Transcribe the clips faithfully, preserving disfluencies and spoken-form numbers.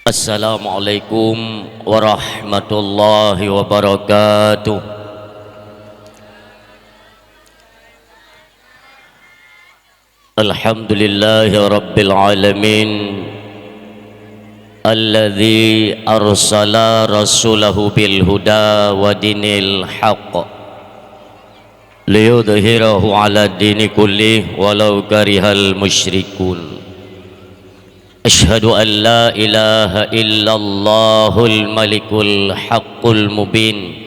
Assalamualaikum warahmatullahi wabarakatuh. Alhamdulillahi rabbil alamin. Alladzi arsala rasulahu bil huda wa dinil haqq liyudhhirahu 'ala dini kullih walau karihal musyrikun. Asyhadu an la ilaha illallahul malikul haqqul mubin.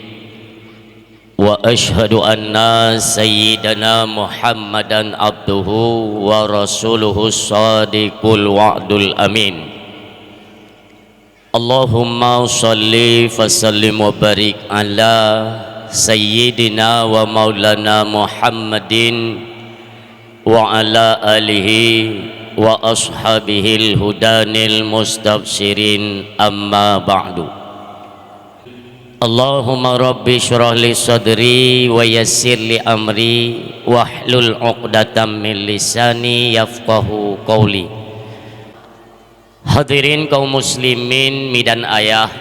Wa asyhadu anna sayyidana Muhammadan abduhu wa rasuluhu shadiqul wa'dul amin. Allahumma shalli wa sallim wa barik ala sayyidina wa maulana Muhammadin wa ala alihi wa ashabihil hudanil mustabsyirin, amma ba'du. Allahumma rabbi syrah li sadri wa yassir li amri wahlul 'uqdatam min lisani yafqahu qauli. Hadirin kaum muslimin, mi dan ayah,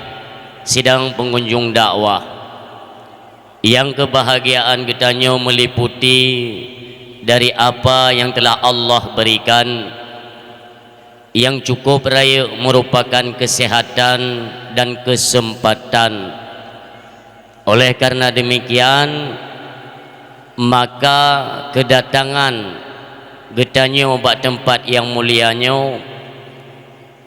sidang pengunjung dakwah. Nyang keubahgiaan geutanyoe meuliputi dari apa nyang telah Allah beurikan, nyang cukup rayeuk meurupakan keuseuhatan dan keuseumpatan. Oleh karena demikian, maka keudatangan geutanyoe bak teumpat nyang mulia nyoe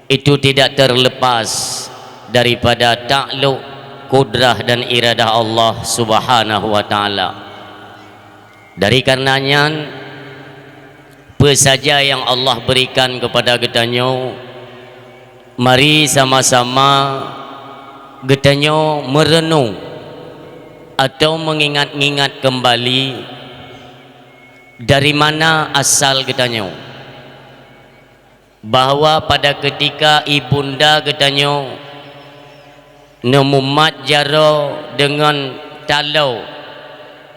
itu tidak terlepas daripada takluk kudrah dan iradah Allah Subhanahu wa Ta'ala. Dari karena nyan, peue saja nyang Allah beurikan keupada geutanyoe, mari sama-sama geutanyoe meureunong atau meungingat-ngingat keumbali dari mana asal geutanyoe. Bahwa pada keutika ibunda geutanyoe neumumat jaroe deungon taloe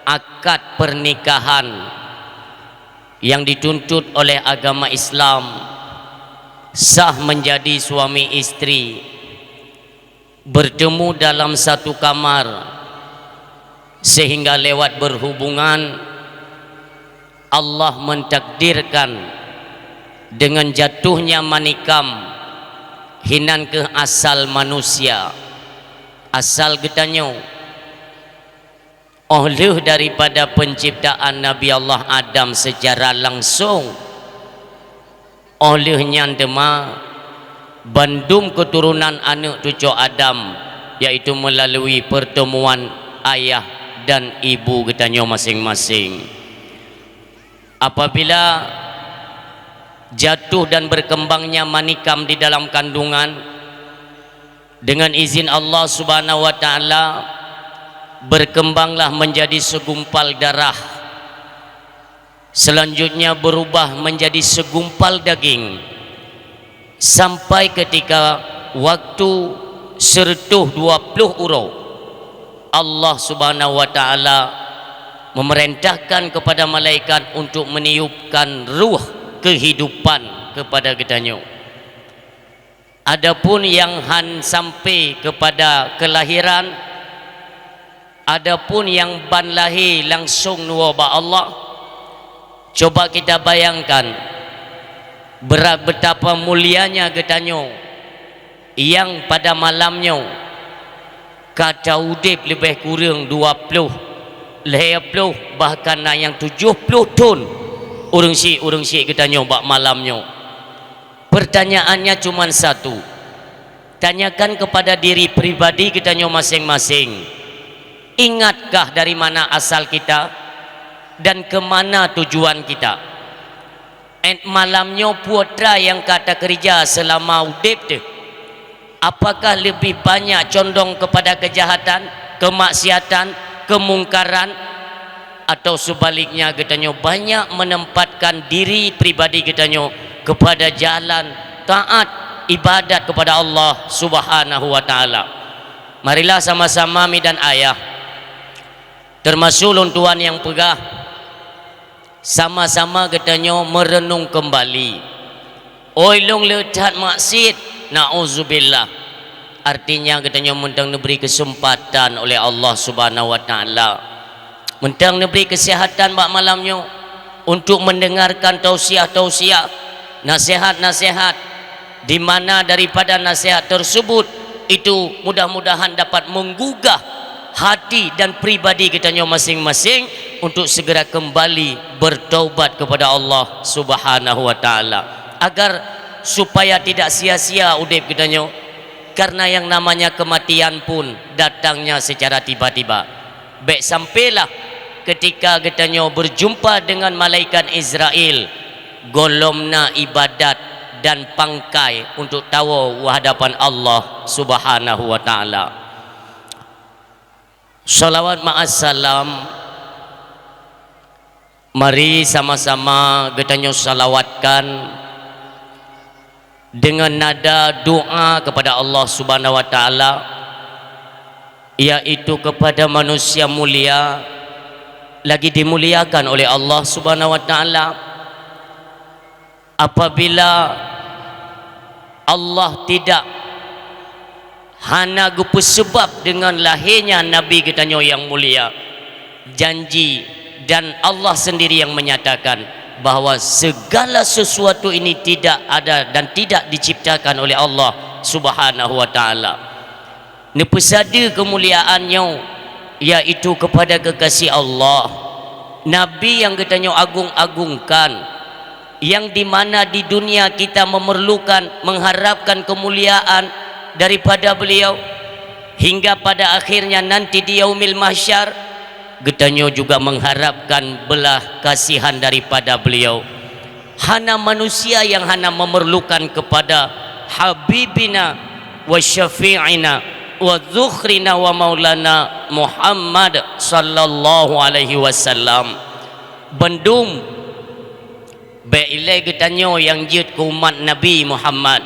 akad pernikahan nyang dituntut oleh agama Islam, sah menjadi suami istri, bertemu dalam satu kamar, sehingga lewat berhubungan, Allah mentakdirkan dengan jatuhnya manikam, hinan keuh asal manusia, asal geutanyoe. Óh lheueh daripada penciptaan Nabi Allah Adam secara langsung, óh lheueh nyan teuma bandum keuturonan aneuëk cucoe Adam, yaitu meulalu pertemuan ayah dan ibu geutanyoe maséng-maséng. Apabila jatuh dan berkembangnya manikam di dalam kandungan, dengan izin Allah Subhanahu wa Ta'ala, berkembanglah menjadi segumpal darah. Selanjutnya berubah menjadi segumpal daging. Sampai ketika waktu seratus dua puluh uroe, Allah Subhanahu wa Ta'ala memerintahkan kepada malaikat untuk meniupkan ruh kehidupan kepada geutanyoe. Adapun nyang han sampai kepada kelahiran, adapun nyang ban lahé langsung neuwoe bak Allah, coba kita bayangkan, berat betapa mulianya geutanyoe nyang pada malam nyoe ka taudeb leubeh kureueng dua ploh, lhèe ploh, bahkan na nyang tujoh ploh thon ureuëng syiek-ureuëng syiek geutanyoe bak malam nyoe. Pertanyaannya cuman satu. Tanyakan kepada diri pribadi geutanyoe maséng-maséng, ingatkah dari mana asal kita dan ke mana tujuan kita? Ét malam nyoe peue atra nyang ka takeurija seulama udeb teuh? Apakah leubeh banyak condong kepada keujahatan, keumaksiatan, keumungkaran, atau seubaliknya geutanyoe banyak meunempatkan diri pribadi geutanyoe kepada jalan taat ibadat kepada Allah Subhanahu wa Ta'ala? Marilah sama-sama mi dan ayah, teumasok lôn tuan nyang peugah, sama-sama geutanyoe meureunong keumbali. Oi lôn le that maksiet, Na'udzubillah. Artinya geutanyoe mantong neubri keuseumpatan oleh Allah Subhanahu wa Ta'ala. Mantong neubri keuseuhatan bak malam nyoe untuk mendengarkan tausiah-tausiah, nasihat-nasihat, di mana daripada nasihat tersebut itu mudah-mudahan dapat menggugah hati dan pribadi geutanyoe masing-masing untuk segera kembali bertaubat kepada Allah Subhanahu wa Ta'ala, agar supaya tidak sia-sia udeb geutanyoe, karena yang namanya kematian pun datangnya secara tiba-tiba. Bèk sampailah ketika geutanyoe berjumpa dengan malaikat Izrail, gohlom na ibadat dan pangkai untuk tawoe u hadapan Allah Subhanahu wa Ta'ala. Salawat ma'as salam, mari sama-sama geutanyoe salawatkan dengan nada doa kepada Allah Subhanahu wa Ta'ala, yaitu kepada manusia mulia, lagi dimuliakan oleh Allah Subhanahu wa Ta'ala. Apabila Allah tidak hana geupeusabab dengan lahirnya Nabi geutanyoe yang mulia, janji dan Allah sendiri yang menyatakan bahwa segala sesuatu ini tidak ada dan tidak diciptakan oleh Allah Subhanahu wa Ta'ala. Neupeusadeue keumuliaan nyoe, yaitu kepada kekasih Allah, Nabi nyang geutanyoe agung-agungkan, yang di mana di dunia kita memerlukan, mengharapkan kemuliaan daripada beliau, hingga pada akhirnya nanti di Yaumil Mahsyar, geutanyoe juga mengharapkan belas kasihan daripada beliau. Hana manusia yang hana memerlukan kepada Habibina wa Syafi'ina wa Dzukhrina wa Maulana Muhammad sallallahu alaihi wasallam. Bandum bèk ilèe geutanyoe nyang jeuet keu umat Nabi Muhammad.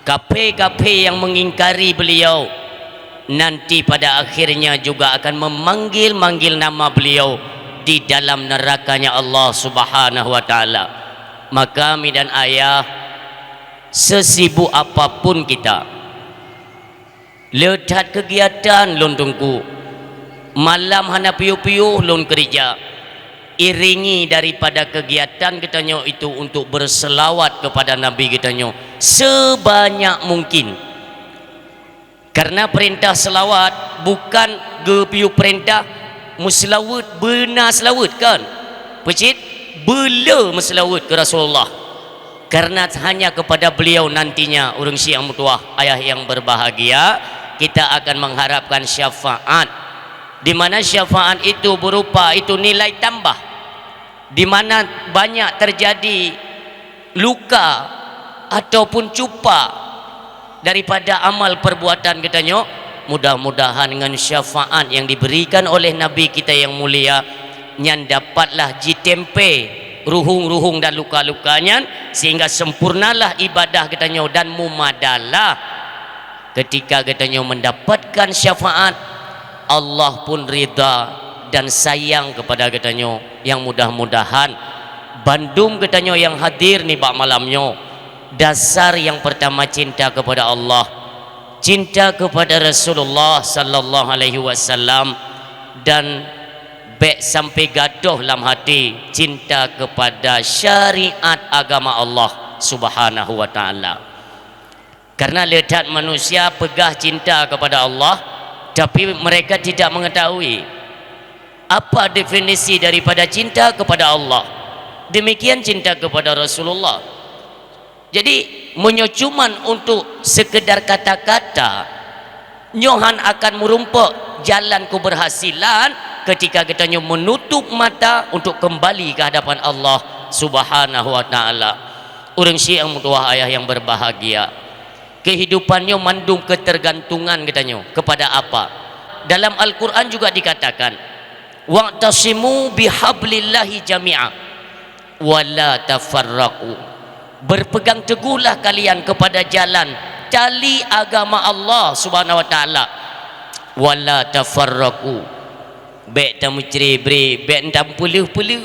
Kafé-kafé yang mengingkari beliau, nanti pada akhirnya juga akan memanggil-manggil nama beliau di dalam nerakanya Allah Subhanahu wa Ta'ala. Maka, mi dan ayah, sesibuk apapun kita, le that keugiatan lôn teungku, malam hana piôh-piôh lôn keurija, iringi daripada keugiatan geutanyoe itu untuk berselawat kepada Nabi geutanyoe sebanyak mungkin. Karena perintah selawat bukan geupiôh perintah meuseulaweuet beuna seulaweuet, kan? Peucit beule meuseulaweuet keu Rasulullah. Karena hanya kepada beliau nantinya, ureuëng syiek nyang meutuwah, ayah yang berbahagia, kita akan mengharapkan syafaat, di mana syafaat itu berupa itu nilai tambah, di mana banyak terjadi luka ataupun cupa daripada amal perbuatan geutanyoe. Mudah-mudahan ngon syafaat yang diberikan oleh Nabi kita yang mulia nyan dapatlah jitempé ruhung-ruhung dan luka-luka nyan, sehingga sempurnalah ibadah geutanyoe dan mumadalah. Ketika geutanyoe mendapatkan syafaat, Allah pun ridha dan sayang kepada geutanyoe. Yang mudah-mudahan bandum geutanyoe yang hadir nibak malam nyoe, dasar yang pertama cinta kepada Allah, cinta kepada Rasulullah sallallahu alaihi wasallam, dan bèk sampai gadôh lam hati cinta kepada syariat agama Allah Subhanahu wa Ta'ala. Karena le that manusia peugah cinta kepada Allah, tapi mereka tidak mengetahui apa definisi daripada cinta kepada Allah. Demikian cinta kepada Rasulullah. Jadi, meunyoe cuman untuk sekedar kata-kata, nyoe han akan meurumpok jalan keberhasilan ketika geutanyoe menutup mata untuk kembali ke hadapan Allah Subhanahu wa Ta'ala. Ureuëng syiek nyang meutuwah, ayah yang berbahagia, kehidupan nyoe mandum ketergantungan geutanyoe kepada apa? Dalam Al-Quran juga dikatakan, "Wa'tasimu bihablillahi jami'a wa la tafarraqu." Berpegang teguhlah kalian kepada jalan tali agama Allah Subhanahu wa Ta'ala. "Wa la tafarraqu." Bèk tameucre-bre, bèk tameupeuleuh-peuleuh.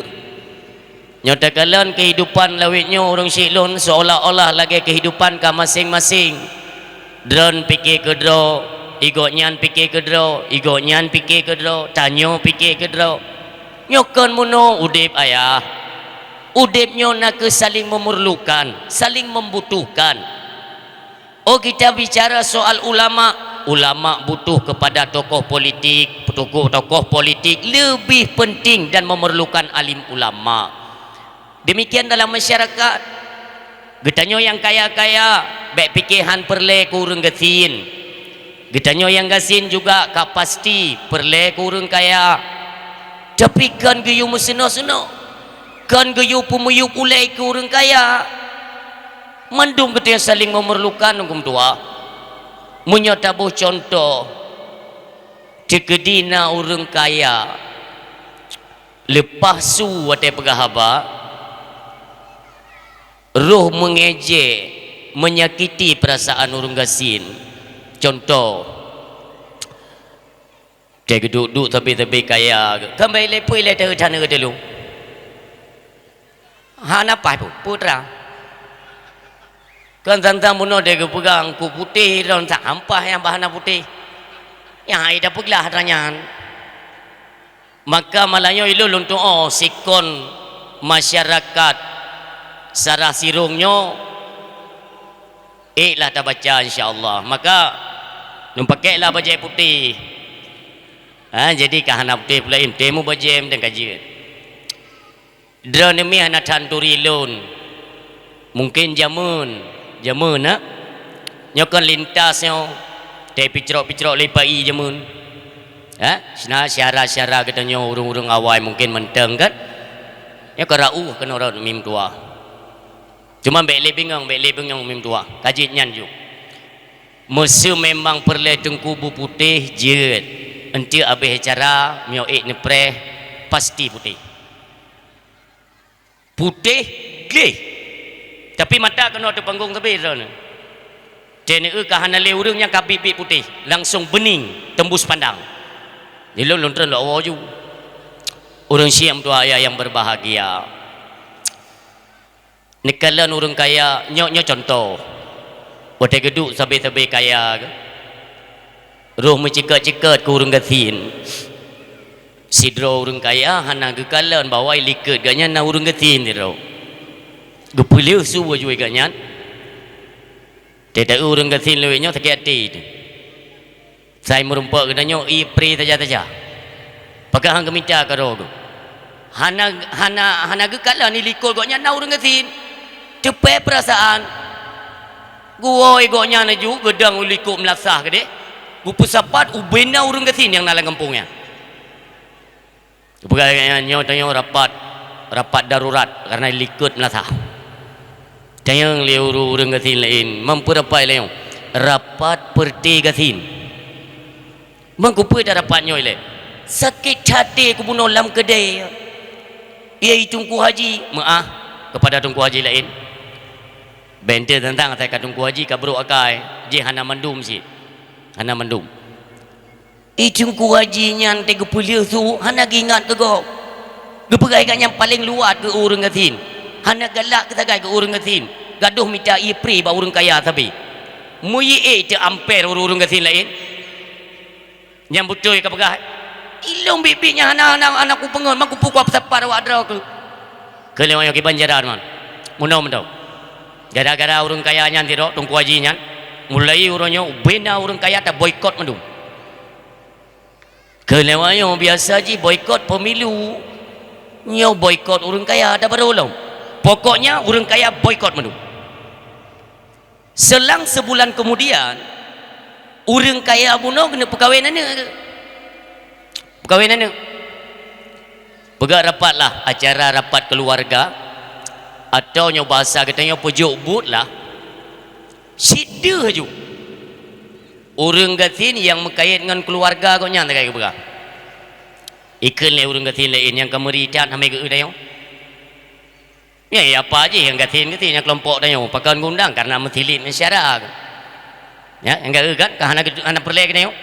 Nyoe takalon keuhidupan lawét nyoe ureuëng syiek lôn seolah-olah lagée keuhidupan ka maséng-maséng. Droeneuh pike keudroe, i gobnyan pike keudroe, i gobnyan pike keudroe, tanyoe pike keudroe. Nyoe kon meunoe udeb, ayah. Udeb nyoe na kheueh saling memerlukan, saling membutuhkan. Oh, kita bicara soal ulama, ulama butuh kepada tokoh politik, tokoh-tokoh politik lebih penting dan memerlukan alim ulama. Demikian dalam masyarakat. Geutanyoe nyang kaya-kaya, bék pike han peureulée keu ureuëng gasien. Geutanyoe nyang gasien juga ka pasti peureulée keu ureuëng kaya. Tapi kon geuyue meuseunoe-seunoe, kon geuyue peumiyueb ulée keu ureuëng kaya. Mandum geutanyoe saling memerlukan ureuëng tuha. Meunyoe taboh cuntoh, teukeudi na ureuëng kaya, leupah su watée peugah haba, roh meungejek, menyakiti perasaan ureuëng gasien. Cuntoh, teugeuduk-duk sabe-sabe kaya, kan bak ilée peue ilée teuh taneuk teulông. Hana paih pun, putra. Kan sang-sang bunoe deh geupeugah ku putéh, droe sak ampah nyang bah hana putéh. Nyang hai tapeuglah atra nyan. Maka malam nyoe ilôn lôn tuoh sikon masyarakat Sarah Sirong nyoe, ék lah tabaca insya Allah. Maka lôn pakeklah bajée putéh. Ha, jadi ka hana putéh pula, putéh mu bajée mantong ka jeuet. Droeneuh mi hana that turi lôn. Mungken jameun, jameun na. Nyoe kon lintas nyoe, teuh picrok-picrok lé pai jameun. Ha? Sina syara-syara geutanyoe ureuëng-ureuëng awai mungken mantong kan. Nyoe ka rauh keunoe rot mim tuha. Cuma bék lé bingong, bék lé bingong mim tuha. Ka jeuet nyan ju. Meuseu memang peureulée teungku beuputéh jeuet. Enteuk abéh acara, miyueb ék neupreh, pasti putéh. Putéh gleh. Tapi mata keunoe teupanggong sabe droeneuh. Teuneue ka hana lé ureuëng nyang ka biet-biet putéh, langsong beuning teumbus pandang. Di lôn lôn treun lôn woe ju. Ureuëng syiek tuha ayah yang berbahagia. Neukalon ureuëng kaya, nyoe, nyoe cuntoh. Watée geuduek sabe-sabe kaya, roh meucikot-cikot keu ureuëng gasien. Sidroe ureuëng kaya hana geukalon bahwa i likot gobnyan na ureuëng gasien sidroe. Geupeuleueh su bajée gobnyan. Teuh ureuëng gasien lawét nyoe sakét até. Sai meurumpok geutanyoe ie pri saja-saja. Pakon han geumita keudroe geuh. Hana, hana, hana geukalon i likot gobnyan na ureuëng gasien. Teupée peurasaan. Geuwoe gobnyan laju geudong u likot meulasah keudeh. Geupeusapat ubena ureuëng gasien nyang na lam gampông nyan. Geupeugah lagée nyan, nyoe tanyoe rapat, rapat darurat karena likot meulasah. Tanyong lé ureuëng gasien laén, meupeurapat lé nyoe, rapat peureute gasien. Meukeupeu that rapat nyoe lé? Sakét até kubunoe lam keudée. Yai Teungku Haji, meuáh kepada Teungku Haji laén. Bente teuntang asai ka Teungku Haji ka brok akai, jih hana mandum cit. Hana mandum. I Teungku Haji nyan teuh geupeuleueh su hana geuingat keu gob. Geupeugah gobnyan paléng luwat keu ureuëng gasien. Hana galak keu sagai keu ureuëng gasien. Gadôh mita ie pri bak ureuëng kaya sabe. Meuié teuh amper ureuëng-ureuëng gasien laén. Nyang beutôi ka peugah, ilôn biet-biet nyang hana, hana, hana kupeungon, man kupeugah peusapat awak droe keuh. Keu lewat nyoe kiban jaran man. Meunoe meunoe. Gara-gara ureuëng kaya nyan sidroe, Teungku Haji nyan, mulai uroe nyoe ubena ureuëng kaya taboikot mandum. Keu lewat nyoe biasa jih boikot pemilu. Nyoe boikot ureuëng kaya ata barô lom. Pokoknya ureuëng kaya boikot mandum. Selang sebulan kemudian, ureuëng kaya bunoe keuneuk peukawen aneuëk. Peukawen aneuëk. Peugah rapatlah acara rapat keluarga, atau nyoe bahasa geutanyoe peujok buet lah. Sideh laju. Ureuëng gasien nyang meukayét ngon keuluwarga gobnyan teuka geupeugah. Ikheun lé ureuëng gasien laén nyang ka meuri that hana geu-eu tanyoe. Nyan apa jih nyang gasien-gasien nyang keulompok tanyoe pakon geuundang karena meusilit meusyara. Ya, nyang geu-eu kan ka hana geu-, hana peureulée keu tanyoe.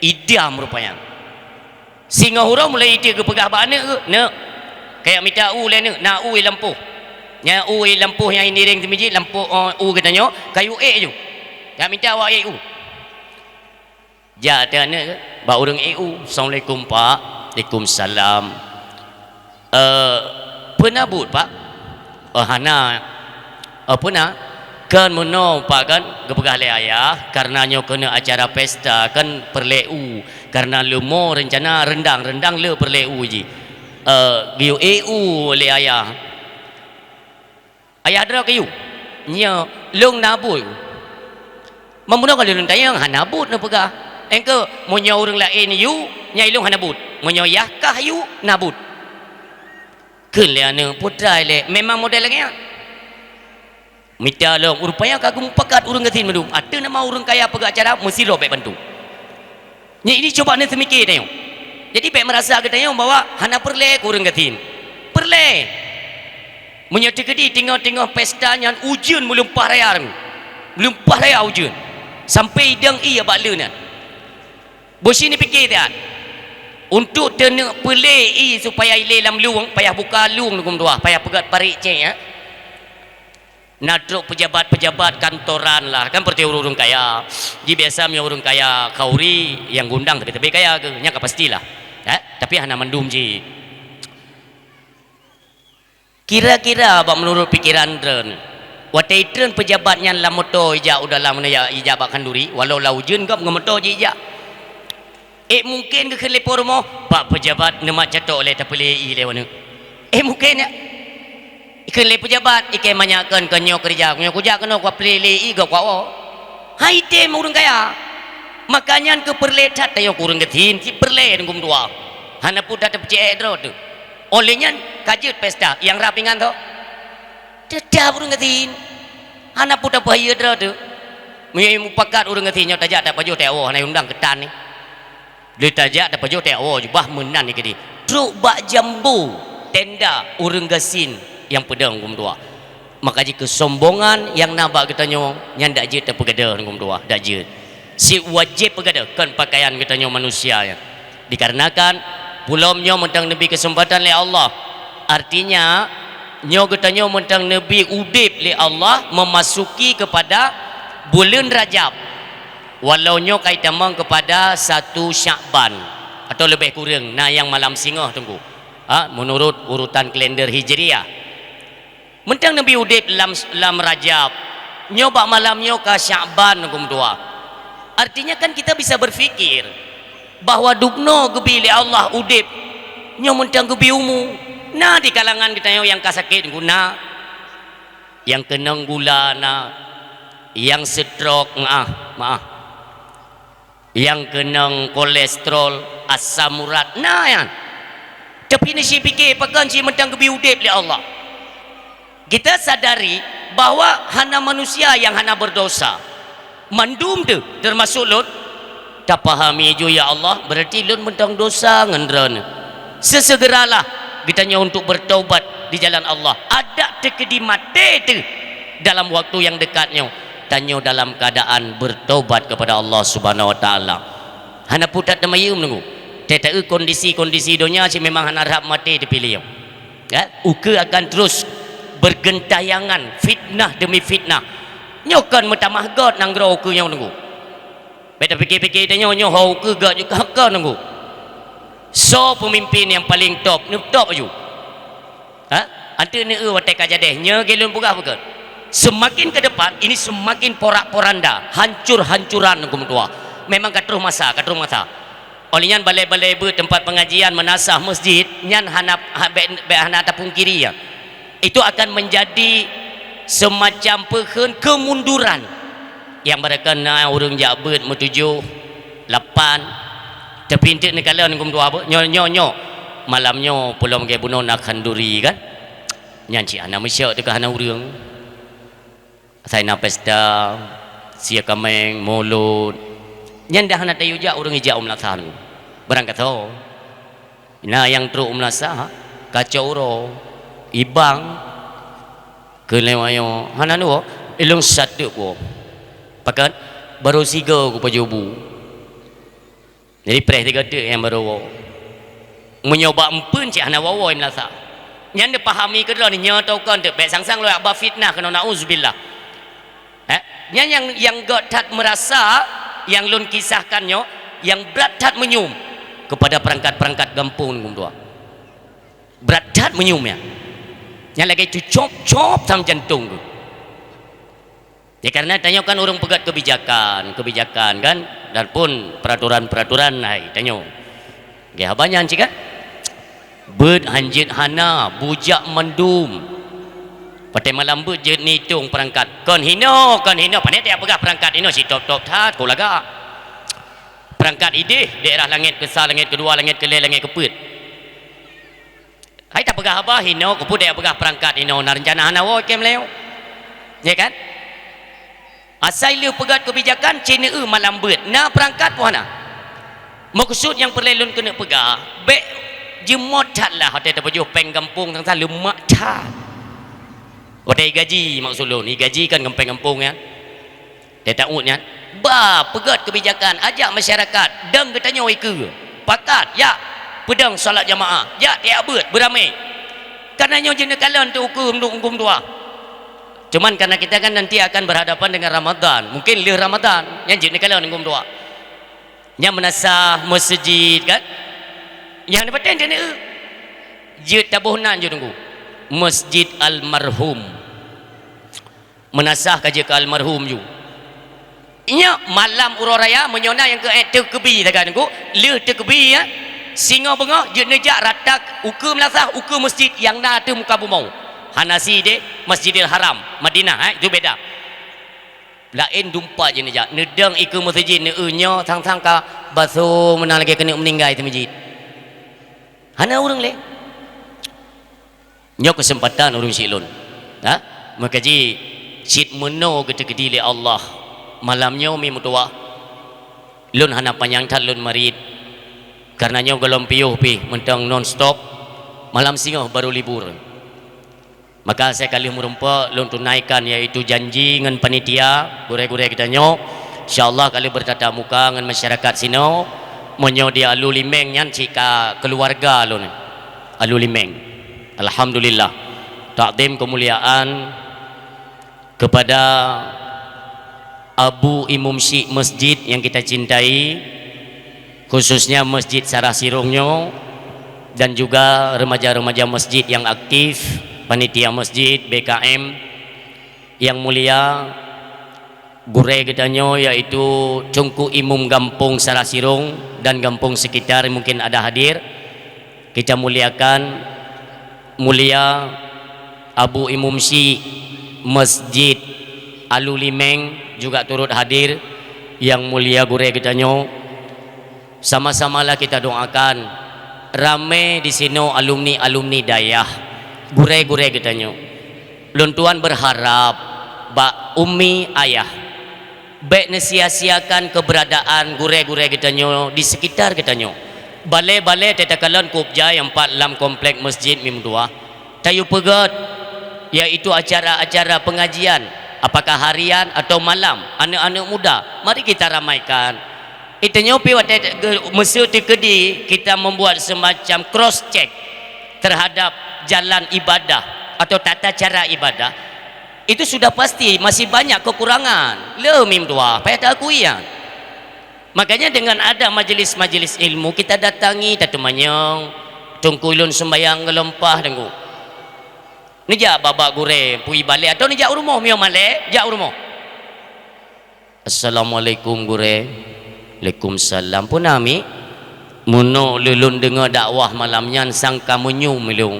Idam rupanya. Singoh uroe mulai ite geupeugah bak aneuëk geuh, "Neuk, Kayak mita u lé neuk, na u i lampôh. Nya u i lampôh nyang i niréng teumijit, lampôh, oh, u geutanyoe, kayu ék ju. Jak mita awak ék u. Jak teuh aneuk bak ureuëng ék u, "Assalamualaikum, Pak." "Waalaikumsalam." "Eh, peue na buet, Pak?" "Oh, hana." "Oh, peue na?" "Kan meunoe, Pak, kan geupeugah lé ayah, karena nyoe keuneuk acara pesta, kan peureulée u, karena leumo reuncana rendang, rendang le peureulée u jih." "Eh, geuyue ék u lé ayah." "Ayah droe keu yue?" "Nyo, lôn na buet." "Meunyoe ka lôn tanyong, hana buet neupeugah. Engkeu meunyoe ureuëng laén yue, nyan ilôn hana buet. Meunyoe yah kah yue, na buet." Kheun lé aneuk, "Peue treuk lé, memang model lagée nyan." Mita lom, rupanya ka geumupakat ureuëng gasien mandum. Ateueh nama ureuëng kaya peugah acara, meusidroe bék bantu. Nyan ini cuba neuseumiké tanyoe. Jadi bék meurasa geutanyoe bahwa hana peureulée keu ureuëng gasien. Peureulée. Meunyoe teukeudi teungoh-teungoh pesta nyan ujeuen meulumpah raya, meulumpah raya ujeuen. Sampai idong ie bak le nyan. Boh si neupiké that. Untuk teuneuk peulée ie supaya ilée lam lueng, payah buka lueng nunggu dua, payah peugét parit cék, ya. Na trok pejabat-pejabat kantoran lah, kan, seperti ureuëng kaya. Ji biasa meunyoe ureuëng kaya khauri nyang geuundang teubi-teubi kaya keuh, nyan ka pastilah. Eh, tapi hana mandum jih. Kira-kira bak meunurot pikeran droen, watée treun pejabat nyan lam moto ijak u dalam, ijak bak khanduri, walau lam ujeuen gob ngon moto jijak. Eh, mungken geukheun lé po rumoh, "Pak Pejabat, neumat catok lé tapeulée ie lé waneuk." Eh, mungken nyan. Ikheun lé pejabat, "Ikei manyak kon, kon nyoe keureuja, nyoe kujak keunoe kupeulée ie gob kuwoe." Hai tem ureuëng kaya. Maka nyan keuh peureulée that tanyoe keu ureuëng gasien, cit peureulée nunggu dua. Hana peue that tapeucék droe teuh. Óh lheueh nyan ka jeuet pesta, nyang rab ingat tho. Teutap ureuëng gasien. Hana peue tapeuhayeu droe teuh. Meunyoe mupakat ureuëng gasien nyoe tajak tapajoh teuh woe, hana undang keutan ni. Lé tajak tapajoh teuh woe jubah meunan ni keudeh. Trok bak jambo tenda ureuëng gasien nyang peudong geumeudua. Maka jih keusombongan nyang na bak geutanyoe nyan dak jeuet tapeugadôh geumeudua, dak jeuet. Sit wajéb peugadôh kon pakaian geutanyoe manusia nyan. Dikarenakan buleuen nyoe mantong neubri keuseumpatan lé Allah. Artinya, nyoe geutanyoe mantong neubri udeb lé Allah memasuki kepada buleuen Rajab. Walau nyoe ka itamong kepada satu Syakban atau leubeh kureueng na nyang malam singoh teungku. Ha, menurut urutan kalender Hijriah. Mantong neubri udeb lam, lam Rajab. Nyoe bak malam nyoe ka Syakban geumeudua. Artinya kan kita bisa berpikir bahwa dubnoe geubri lé Allah udeb nyoe mantong geubri umu. Na di kalangan geutanyoe nyang ka sakét guna. Nyang keunong gula na, nyang stroke, maah, maah. Nyang keunong kolesterol, asam urat, na nyan. Tapi neuci pike pakon cit mantong geubri udeb lé Allah. Kita sadari bahwa hana manusia nyang hana berdosa. Mandum teuh, termasuk lôn, tapahami ju, "Ya Allah, berarti lôn mantong dosa ngon Droeneuh." Seusegeralah geutanyoe untuk bertobat di jalan Allah. Adak teukeudi maté teuh dalam waktu nyang dekat nyoe, tanyoe dalam keadaan bertobat kepada Allah Subhanahu Wa Taala. Hana peue that teumayeuem nunggu. Teuh taeu kondisi-kondisi donya cit memang hana rhab maté teupiléh. Ya, ukeue akan terus bergentayangan fitnah demi fitnah. Nyoe kon meutamah göt nanggroe ukeue nyoe nunggu. Bék tapike-pike tanyoe nyoe ho ukeue göt nyoe ka nunggu. Soe peumimpin nyang paleng top, nyoe top aju. Ha? Anteuk neueu watée ka jadeh, nyoe ge lôn peugah beugöt. Semakin ke depan, ini semakin porak-poranda, hancur-hancuran nunggu meutuah. Memang ka troh masa, ka troh masa. Óh lheueh nyan balai-balai beuet teumpat pengajian, meunasah, masjid, nyan hana, ha, bék, bék hana tapungkiri, ya. Itu akan menjadi semacam peukheun kemunduran. Nyang barokon na ureuëng jak beuet meutujoh, lapan, tapi enteuk neukalon geumeudua beuet, nyoe, nyoe, nyoe. Malam nyoe peulom gée bunoe na khanduri kan. Nyan cit hana meusyok teuka hana ureuëng. Asai na pesta, sie kaméng, mulod. Nyan dah hana tayue jak ureuëng ijak u meulasah nyoe. Barangkasoe. Na nyang trok u meulasah, kacok uroe, ibang, keu lewat nyoe. Hana nyoe, ilong sat teuk woe. Pakon, barô sigoe kupajoh bu. Jadi preh tiga teuk nyang barô woe. Meunyoe bak empeuen cit hana woe-woe meulasah. Nyan neupahami keudroe nyoe teuh kon teuk bék sang-sang lôn ba fitnah keunoe, nauzubillah. Eh, nyan nyang, nyang göt that meurasa nyang lôn kisahkan nyoe, nyang brat that meunyum kepada perangkat-perangkat gampông ngon dua. Brat that meunyum nyan. Nyan lagèe cucop-cop sam jantong tu. Ya, karena tanyoe kan ureuëng peugöt kebijakan, kebijakan kan, dan pun peraturan-peraturan hai tanyoe. Geh haba nyan cit kan? Beuet hanjeuet hana, bujak mandum. Patéh malam beuet jeuet nitong perangkat. Kon hino, kon hino, pané teupeugah perangkat hino si top-top that, ku lagak. Perangkat idéh, daerah langét keusa, langét keudua, langét keulhèe, langét keupeuet. Hai tapeugah haba hino, keupeue teupeugah perangkat hino, na reuncana hana woe kém lé. Ya kan? Asai lheueh peugöt kebijakan, cit neu malam beuet. Na perangkat pun hana. Meukeusut nyang peureulèe lôn keuneuk peugah, bék jeumot that lah watèe tapajoh péng gampông sang-sang leumak that. Watèe gaji maksud lôn, gaji kan gampông-gampông nyan. Teuta uet nyan. Ba peugöt kebijakan, ajak masyarakat, dong geutanyoe ikeue. Pakat, jak peudong salat jamaah, jak tiep beuet, beuramé. Karena nyoe jeuet neukalon teuh ukeue meuduek huköm dua. Cuman karena kita kan nanti akan berhadapan dengan Ramadan, mungkin lheueh Ramadan, nyan jeuet neukalon huköm dua. Nyang meunasah meuseujid kan? Nyang neupatéh teuneuk jeuet taboh nan jeuet nunggu Masjid Almarhum. Meunasah ka jeuet keu almarhum ju. Nyoe malam uroe raya meunyoe na nyang keu ék teukeubi taga nunggu, lheueh teukeubi ya. Singoh beungoh jeuet neujak rata ukeue meunasah ukeue masjid nyang na ateueh muka bumoe. Hana sideh Masjidil Haram, Madinah, eh, itu beda. Laén dumpat jih neujak, neudong ikeue meuseujid, neueu nyoe sang-sang ka basoe meunan lagèe keuneuk meuninggai teuh meuseujid. Hana ureuëng lé. Nyoe keuseumpatan ureuëng syiek lôn. Ha? Meukaji cit meunoe geuteukeudi lé Allah. Malam nyoe mi meutuwah. Lôn hana panyang that lôn marit. Karena nyoe gohlom piôh pih mantong non stop. Malam singoh baru libur. Maka asai ka lheueh meurumpok lôn tunaikan yaitu janji ngon panitia, gurèe-gurèe geutanyoe. Insya Allah ka lheueh beutatap muka ngon masyarakat sinoe. Meunyoe di Alu Limeng nyan cit ka keuluwarga lôn. Alu Limeng. Alhamdulillah. Takdim keumuliaan kepada Abu Imum Syiek Masjid yang kita cintai, khususnya Masjid Sarah Sirong nyoe, dan juga remaja-remaja masjid yang aktif, panitia masjid, B K M, yang mulia gurèe geutanyoe, yaitu Teungku Imum Gampông Sarah Sirong dan gampông sekitar mungkin ada hadir. Kita muliakan mulia Abu Imum Syiek Masjid Alu Limeng juga turut hadir, yang mulia gurèe geutanyoe. Sama-samalah kita doakan ramé di sinoe alumni-alumni dayah, gurèe-gurèe geutanyoe. Lôn tuan berharap bak umi ayah, bék neusia-siakan keberadaan gurèe-gurèe geutanyoe di sekitar geutanyoe. Balè-balè teuh takalon kueb jai nyang pat lam komplek masjid mim dua. Tayue peugöt, yaitu acara-acara pengajian, apakah harian atau malam, aneuk-aneuk muda, mari kita ramaikan. Itanyoe pih watèe te-, ge-, meuseu teukeudi kita membuat semacam cross check terhadap jalan ibadah atau tata cara ibadah, itu sudah pasti masih banyak kekurangan. Le mim dua, payah taakui nyan. Makanya dengan ada majelis-majelis ilmu, kita datangi, tateumanyong, Teungku, ulôn sembayang geulompah Teungku. Neujak bak-bak gurèe, pui balè, atau neujak u rumoh, miyueb malèe, jak u rumoh. Assalamualaikum gurèe. Waalaikumsalam. Peue na mi? Meunoe lôn deungoe dakwah malam nyan sang ka meunyum ilông.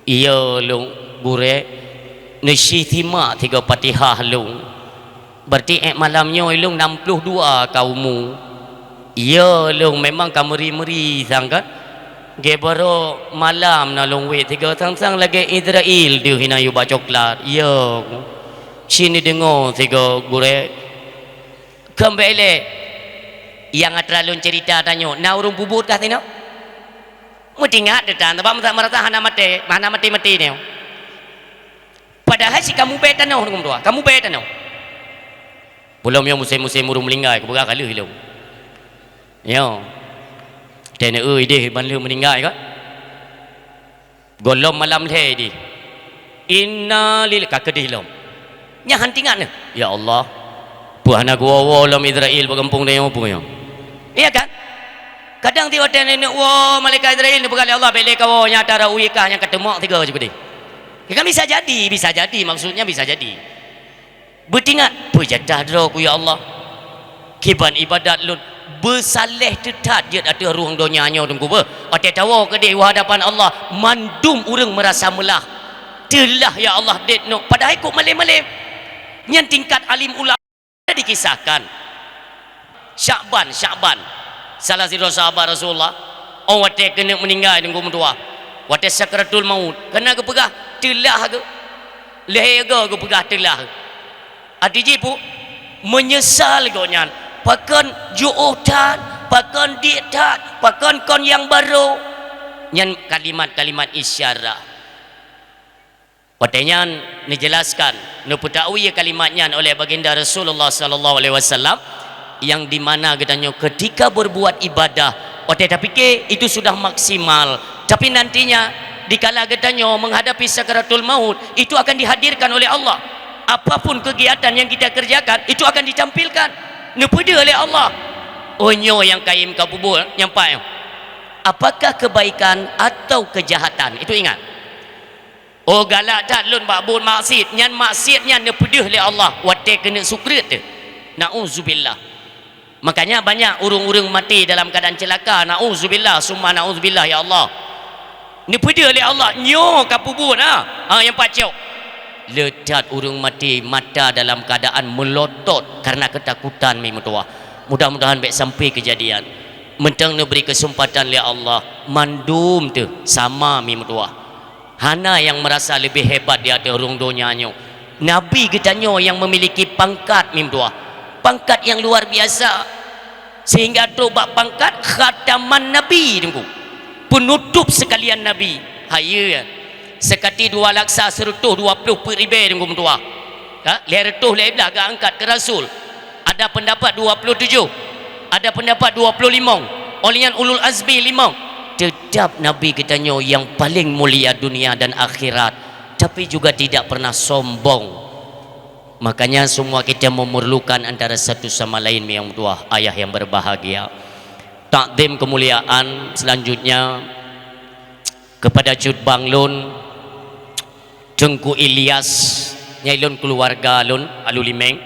Iya lông gurèe, neusie simak sigoe Fatihah lông. Berarti ék malam nyoe ilông nam ploh dua ka umu. Iya lông memang ka meuri-meuri sang kan. Geubarô malam na lông wét sigoe sang-sang lagèe Izrail deuh inan yue bak coklat. Iya. Sini deungoe sigoe gurèe. Keumbali lé nyang atra lôn ceurita tanyoe, na ureuëng peubuet kah sinoe? Meutingat teuh tan, sabab meusa-, meurasa hana maté, hana maté-maté nyoe. Padahai si kamoe bèe tanoh, ureuëng dua, kamoe bèe tanoh. Belom nyoe musém-musém ureuëng meuninggai, kupeugah ka lheueh ilông. Nyoe. Teuneuk idéh ban lheueh meuninggai kan? Gohlom malam lhèe di. Inna lil-, ka keudeh lom. Nyan han teuingat nyan. Ya Allah. Peue hana geuwoe-woe lom Israel bak gampông tanyoe peue nyoe. Iya kan? Kadang tiep watèe neuk woe malaikat Israel neupeugah lé Allah, "Bèk lé kawoe, nyan atra ueh kah nyang ka teumok tiga ju keudeh." Ya kan bisa jadi, bisa jadi, maksudnya bisa jadi. Beuteuingat, peue jatah droe ku ya Allah. Kiban ibadat lôn, beusaléh teutat jeuet ateueh rueng donya nyoe teungku beuh. Watèe tawoe keudeh u hadapan Allah, mandum ureueng meurasa meulah. Teulah ya Allah dét nyoe, padahai kok malém-malém. Nyan tingkat alim ulama dikisahkan. Sya'ban, Sya'ban, salah sidroe sahabat Rasulullah, oh watèe keuneuk meuninggai teungku meutuah, watèe sakratul maut, kana geupeugah teulah geuh. Lhèe goe geupeugah teulah. Arti jih peue? Meunyeusal gobnyan. Pakon jiôh that, pakon diek that, pakon kon nyang barô. Nyan kalimat-kalimat isyarah. Watèe nyan neujeulaskan, neupeutakwi kalimat nyan oleh Baginda Rasulullah sallallahu alaihi wasallam, yang di mana geutanyoe ketika berbuat ibadah, watèe tapike itu sudah maksimal, tapi nantinya dikala geutanyoe menghadapi sakaratul maut, itu akan dihadirkan oleh Allah. Apapun kegiatan yang kita kerjakan, itu akan ditampilkan, neupeudeuh lé Allah. Oh nyoe nyang kayém ka peubuet nyang paih, apakah kebaikan atau kejahatan? Itu ingat. Oh galak that lôn bak buet maksiet, nyan maksiet nyan neupeudeuh lé Allah watèe keuneuk sukreut teuh. Nauzubillah. Makanya banyak ureueng-ureueng maté dalam keadaan celaka. Nauzubillah, summa nauzubillah ya Allah. Neupeudeuh lé Allah, nyoe ka peubuet ha. Ha nyang pacok. Le that ureueng maté mata dalam keadaan meulotot karena ketakutan mi meutuah. Mudah-mudahan bèk sampai kejadian. Mantong neubri kesempatan lé Allah, mandum teuh sama mi meutuah. Hana nyang meurasa leubeh hebat di ateueh rhueng donya nyoe. Nabi geutanyoe nyang memiliki pangkat mi meutuah, pangkat nyang luar biasa, sehingga trok bak pangkat khataman nabi teungku, penutup sekalian nabi. Hayeue, seukati dua laksa seureutôh dua ploh peuet ribèe teungku meutuah. Ha? Lhèe reutôh lhèe blaih geuangkat keu rasul. Ada pendapat dua puluh tujuh, ada pendapat dua puluh limong. Oleh nyan ulul azmi limong. Tetap Nabi geutanyoe nyang paléng mulia dunia dan akhirat, tapi juga tidak pernah sombong. Makanya semua kita memerlukan antara satu sama lain, mi nyang meutuah, ayah yang berbahagia. Takdim kemuliaan selanjutnya kepada cut bang lôn, Teungku Ilyas, nyang lôn keuluwarga lôn, Alulimeng.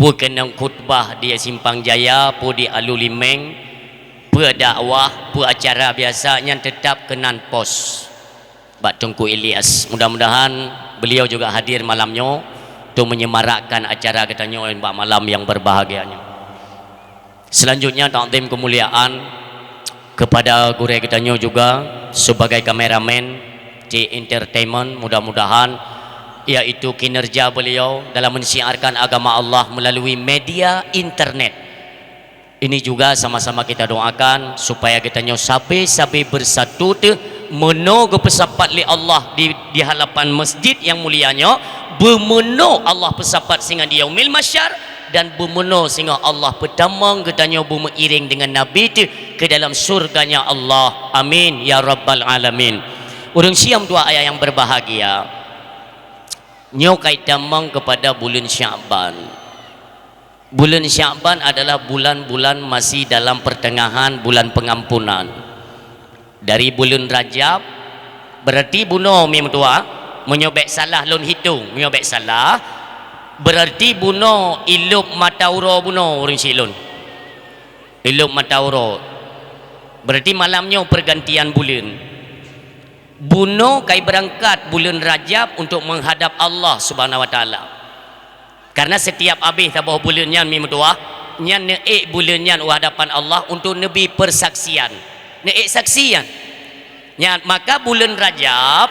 Peue keunong khutbah di Simpang Jaya, peue di Alulimeng, peue dakwah, peue acara biasa, nyan teutap keunan pos bak Teungku Ilyas. Mudah-mudahan beliau juga hadir malam nyoe untuk menyemarakkan acara geutanyoe bak malam yang berbahagia nyoe. Selanjutnya, takdim kemuliaan kepada gurèe geutanyoe juga sebagai kameramen di entertainment. Mudah-mudahan yaitu kinerja beliau dalam mensiarkan agama Allah melalui media internet. Ini juga sama-sama kita doakan supaya geutanyoe sabe-sabe bersatu teuh meunoe geupeusapat lé Allah di, di halapan masjid nyang mulia nyoe, beumeunoe Allah peusapat singoh di Yaumil Mahsyar, dan beumeunoe singoh Allah peutamong geutanyoe beumeuiréng deungon Nabi teuh keu dalam syurga-Nya Allah. Amin ya rabbal alamin. Ureueng syiah dua ayah nyang berbahagia. Nyoe kait tamong kepada buleuen Sya'ban. Buleuen Sya'ban adalah bulan-bulan masih dalam pertengahan bulan pengampunan. Dari buleuen Rajab, berarti bunoe mi meutuah, meunyoe bèk salah lôn hitong, meunyoe bèk salah, berarti bunoe ilop mata uroe bunoe ureueng syiek lôn. Ilop mata uroe. Berarti malam nyoe pergantian buleuen. Bunoe kai beurangkat buleuen Rajab untuk menghadap Allah Subhanahu wa Taala. Karena setiap abéh saboh buleuen nyan mi meutuah, nyan neuék buleuen nyan u hadapan Allah untuk neubi persaksian. Neuék saksi nyan. Nyan, maka buleuen Rajab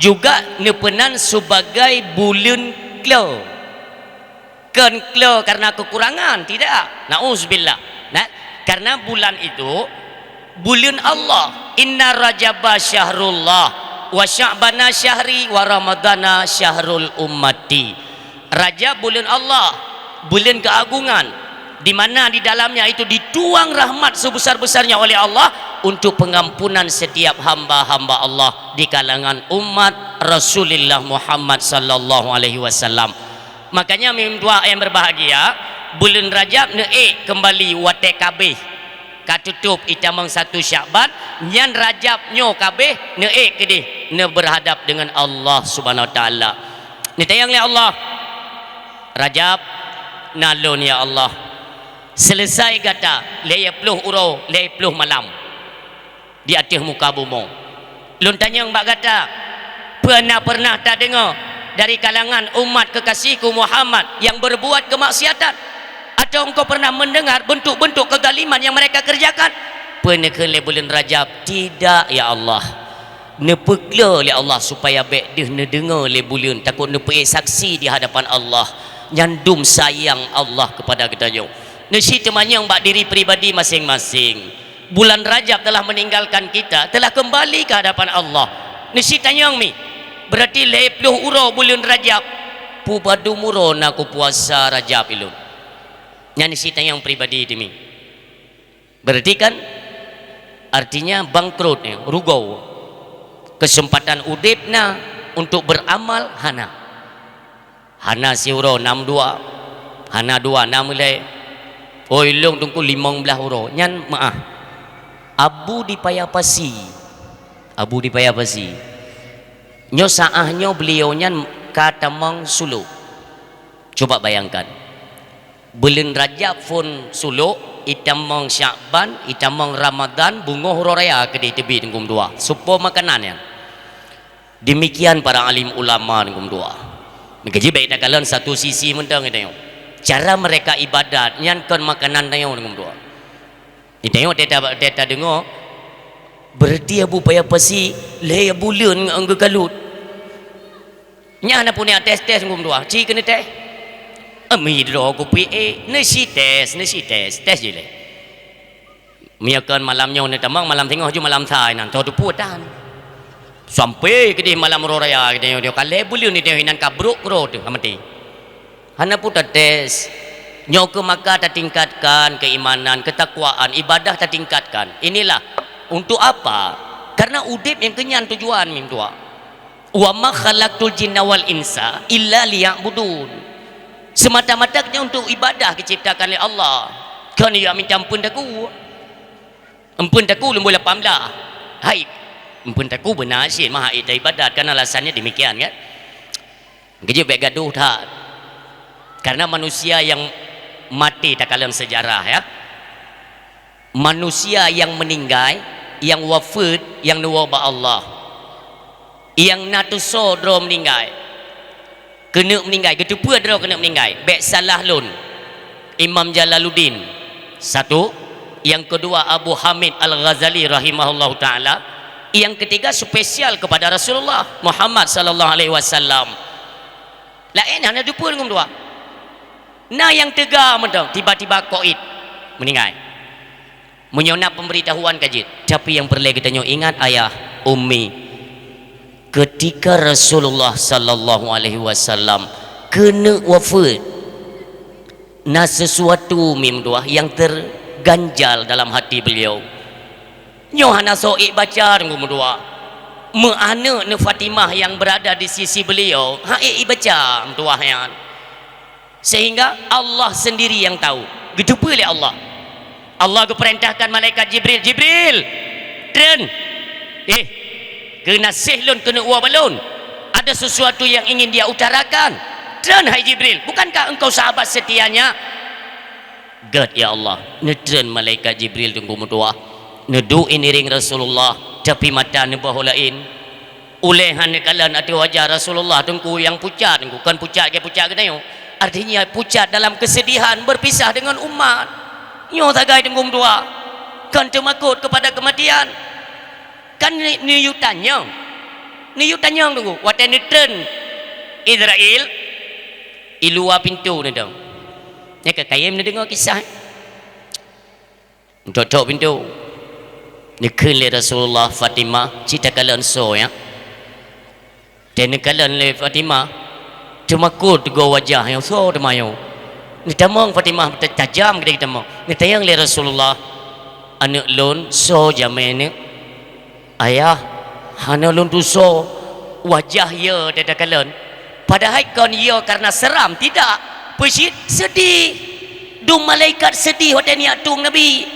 juga neupeunan sebagai buleuen klo. Kon klo karena kekurangan, tidak. Nauzubillah. Nah, karena bulan itu buleuen Allah. Inna Rajaba syahrullah, wa Sya'bana syahri, wa Ramadana syahrul ummati. Rajab buleuen Allah, buleuen keagungan, di mana di dalamnya itu dituang rahmat sebesar-besarnya oleh Allah, untuk pengampunan setiap hamba-hamba Allah di kalangan umat Rasulullah Muhammad sallallahu alaihi wasallam. Makanya, mim dua yang berbahagia, buleuen Rajab neuék keumbali watée kabeh ka tutôp itamong satu Syakban, nyan Rajab nyoe kabeh neuék keudeh neuberhadap dengan Allah Subhanahu Wa Taala. Neutanyong lé Allah, "Rajab na lôn, ya Allah. Seuleusai gata lhée ploh uroe, lhée ploh malam di ateueh muka bumoe. Lôn tanyong bak gata, peue na peureunah tadeungoe dari kalangan umat keukasihku Muhammad nyang berbuat keumaksiatan? Atau engkau pernah mendengar bentuk-bentuk kezaliman yang mereka kerjakan?" Peue neukheun lé buleuen Rajab, "Tidak, ya Allah." Neupeuklo lé Allah supaya bék deuh neudeungoe lé buleuen, takot neupeuék saksi di hadapan Allah. Nyan dum sayang Allah kepada geutanyoe. Neusi teumanyong bak diri pribadi maséng-maséng. Bulan Rajab telah meninggalkan kita, telah kembali ke hadapan Allah. Neusi tanyong mi, berarti lhée ploh uroe buleuen Rajab, peue padum uroe na kupuasa Rajab ilôn? Nyan neusi tanyong pribadi timi. Berarti kan artinya bangkrut, ya, rugoe. Kesempatan udeb na untuk beramal hana. Hana siuroe nam dua, hana dua nam ilée. Oi, lôn teungku limong blaih uroe, nyan meuáh. Abu di Paya Pasi, Abu di Paya Pasi. Nyoe saáh nyoe beliau nyan ka tamong sulok. Coba bayangkan, buleuen Rajab phon sulok, itamong Syakban, itamong Ramadan, beungoh uroe raya keudeh teubiet teungku dua. Supo makanan nyan. Demikian para alim ulama teungku dua. Meukeujih bék takalon satu sisi mantong geutanyoe. Cara mereka ibadat nyan kon makanan tanyoe teungku dua. Geutanyoe teta, teta deungoe, berarti Abu Paya Pasi lhée buleuen ngon geukalut. Nyan na punya tes-tes ngum dua, ci keuneuk tes. Ami droe kupi, eh, neusi tes, neusi tes, tes jih lé. Meunyoe kon malam nyoe neutamong, malam singoh ju malam sa inan, toh teupue tan. Sampai keudeh malam uroe raya, geutanyoe ka lhée buleuen geutanyoe inan ka brok keudroe teuh, ka maté. Hana peue tates. Nyoe keuh maka tatingkatkan keimanan, keutakwaan, ibadah tatingkatkan. Inilah untuk apa? Karena udeb nyang keu nyan tujuan mim tuha. "Wa ma khalaqtul jinna wal insa illa liya'budun." Semata-mata nyan untuk ibadah diciptakan lé Allah. Kon ya minta ampeun taku. Ampeun taku leumbôi lapan blah. Hai, ampeun taku beuna cit mah hai taibadat, kan alasannya demikian kan. Geujeuet bék gadoh that. Karena manusia yang mati, takalon sejarah, ya. Manusia yang meninggai, yang wafeuet, yang neuwoe bak Allah. Yang na tusoe droe meninggai. Keuneuk meninggai, geuteupeue droe keuneuk meninggai. Bék salah lôn. Imam Jalaluddin, satu. Yang kedua, Abu Hamid Al-Ghazali rahimahullahu taala. Yang ketiga, spesial kepada Rasulullah Muhammad sallallahu alaihi wasallam. Laén hana teupeu deungon dua. Na nyang teuga mantong, tiba-tiba koid, meninggai. Meunyoe na pemberitahuan ka jeuet, tapi nyang peureulée geutanyoe ingat, ayah, ummi, ketika Rasulullah sallallahu alaihi wasallam keuneuk wafeuet, na sesuatu mim tuha nyang terganjal dalam hati beliau. Nyoe hana soe ék baca deungon meutuha. Meu aneuk neuh Fatimah nyang berada di sisi beliau, han ék ibaca meutuha nyan. Sehingga Allah sendiri yang tahu. Geuteupeue lé Allah. Allah geupeurintahkan malaikat Jibril, "Jibril, treun! Eh, geunaséh lôn keuneuk woe bak lôn. Ada sesuatu yang ingin dia utarakan. Treun, hai Jibril, bukankah engkau sahabat setianya?" Gét, ya Allah, neutreun malaikat Jibril teungku meutuha. Neuduek iéng Rasulullah, tapi mata neuboh laén. Ulée han neukalon ateueh wajah Rasulullah teungku nyang pucat, teungku, kon pucat keu pucat geutanyoe. Artinya pucat dalam kesedihan berpisah dengan umat. Nyoe sagai teungku meutuha. Kon teumakot kepada kematian. Kan ni-, neuyue tanyong. Neuyue tanyong teungku, watée neutreun Israel, i luwa pintoe neudong. Nyan ka kayém neudeungoe kisah. Neutok-tok pintoe. Neukheun lé Rasulullah, "Fatimah, ci takalon soe nyan?" Tée neukalon lé Fatimah, teumakot teungoh wajah nyoe, soe teuma nyoe? Neutamong Fatimah, ta-, tajam keudeh geutamong. Neutanyong lé Rasulullah, "Aneuk lôn, soe jamé neuk?" "Ayah, hana lôn tusoe, wajah ie teuh takalon." Padahai kon ie karena seram, tidak. Peue cit? Seudeh. Dum malaikat seudeh watée neujak tueng Nabi.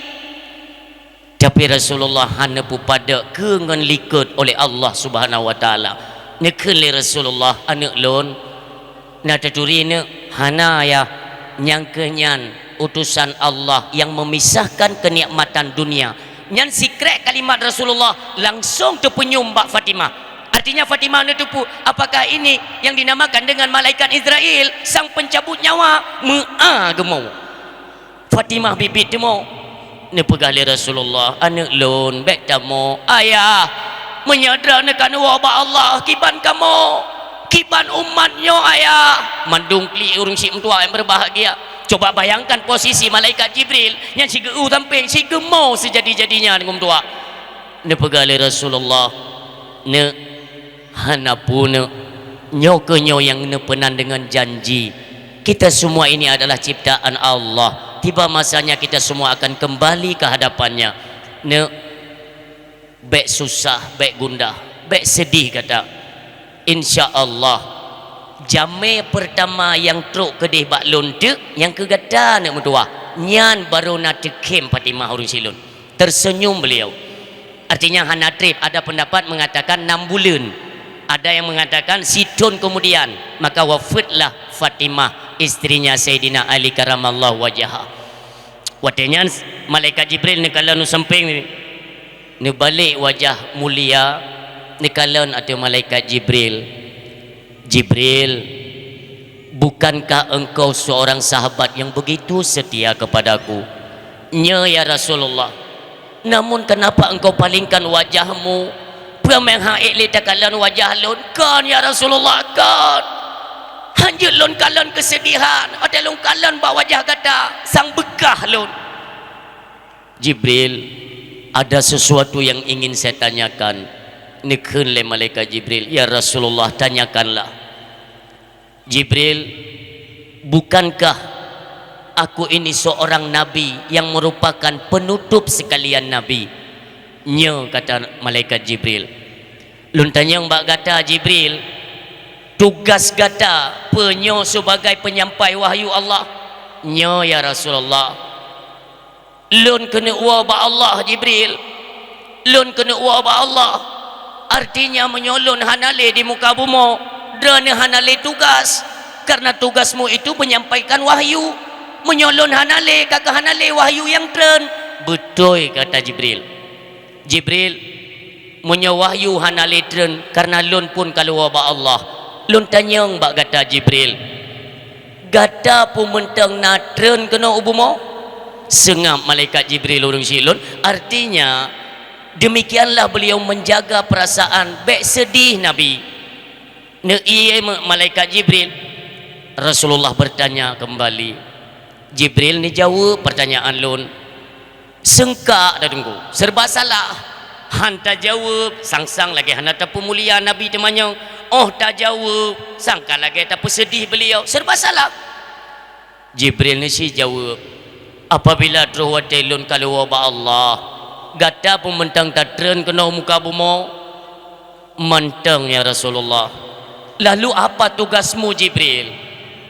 Tapi Rasulullah hana peupadek keu ngon likot oleh Allah Subhanahu wa Taala. Neukheun lé Rasulullah, "Aneuk lôn, na taturi neuk?" "Hana, Yah." "Nyang kheueh nyan utosan Allah nyang memisahkan keunikmatan dunia." Nyan sikrek kalimat Rasulullah langsong teupeunyum bak Fatimah. Artinya Fatimah neuteupeue, apakah ini yang dinamakan dengan malaikat Izrail, sang pencabut nyawa? Meu'a geumo. Fatimah biet-biet teuma. Neupeugah lé Rasulullah, "Aneuk lôn, bék tamong." "Ayah, meunyoe droeneuh ka neuwoe bak Allah, kiban kamoe? Kiban umat nyoe, Ayah?" Mandum klik ureuëng syiek meutuah nyang berbahagia. Coba bayangkan posisi malaikat Jibril nyang sigeu-eu sampéng, sigeumo seujadi-jadinya deungon meutuah. Neupeugah lé Rasulullah, "Neuk, hana peue neuk. Nyoe keuh nyoe nyang neupeunan deungon janji. Kita semua ini adalah ciptaan Allah. Tiba masanya kita semua akan kembali ke hadapan-Nya. Neuk, bék susah, bék gundah, bék seudeh gata. Insya Allah, jamé peurtama nyang trok keudeh bak lôn teuk, nyang keu gata aneuk meutuah, nyan barô na teukhém Fatimah ureuëng syiek lôn." Tersenyum beliau. Artinya hana treb, ada pendapat mengatakan enam buleuen, ada yang mengatakan sithon kemudian, maka wafatlah Fatimah, istrinya Saidina Ali karamallahu wajhah. Watée nyan malaikat Jibril neukalon u sampéng, neubalek wajah mulia, neukalon ateueh malaikat Jibril. "Jibril, bukankah engkau seorang sahabat yang begitu setia kepadaku?" "Nyo, ya Rasulullah." "Namun kenapa engkau palingkan wajahmu? Peue meuhai lé takalon wajah lôn?" "Kon, ya Rasulullah, kon. Hanjeuet lôn kalon keusedihan, watée lôn kalon bak wajah gata, sang beukah lôn." "Jibril, ada sesuatu yang ingin saya tanyakan." Neukheun lé malaikat Jibril, "Ya Rasulullah, tanyakanlah." "Jibril, bukankah aku ini seorang nabi yang merupakan penutup sekalian nabi?" "Nyo," kata malaikat Jibril. "Lôn tanyong bak gata, Jibril, tugas gata peue nyoe sebagai penyampai wahyu Allah?" "Nyo, ya Rasulullah." "Lôn keuneuk woe bak Allah, Jibril. Lôn keuneuk woe bak Allah. Artinya, meunyoe lôn hana lé di muka bumoe, droeneuh hana lé tugas, karena tugasmu itu menyampaikan wahyu. Meunyoe lôn hana lé, ka keuh hana lé wahyu nyang treun." "Beutôi," kata Jibril. "Jibril, meunyoe wahyu hana lé treun karena lôn pun ka lôn woe bak Allah, lôn tanyong bak gata, Jibril, gata peue mantong na treun keunoe u bumoe?" Seungab malaikat Jibril ureuëng syiek lôn, artinya demikianlah beliau menjaga perasaan bék seudeh Nabi. "Nyo, ié, malaikat Jibril." Rasulullah bertanya kembali. Jibril neujaweueb pertanyaan lôn. Seungkak, Teungku, serba salah. Han tajaweueb, sang-sang lagée hana tapeumulia Nabi teumanyong. Óh tajaweueb, sang ka lagée tapeuseudeh beliau. Serba salah. Jibril neusi jaweueb, "Apabila troh watée lôn ka lôn woe bak Allah, gata peue mantong tatreun keunoe muka bumoe?" "Mantong, ya Rasulullah." "Lalu apa tugasmu, Jibril?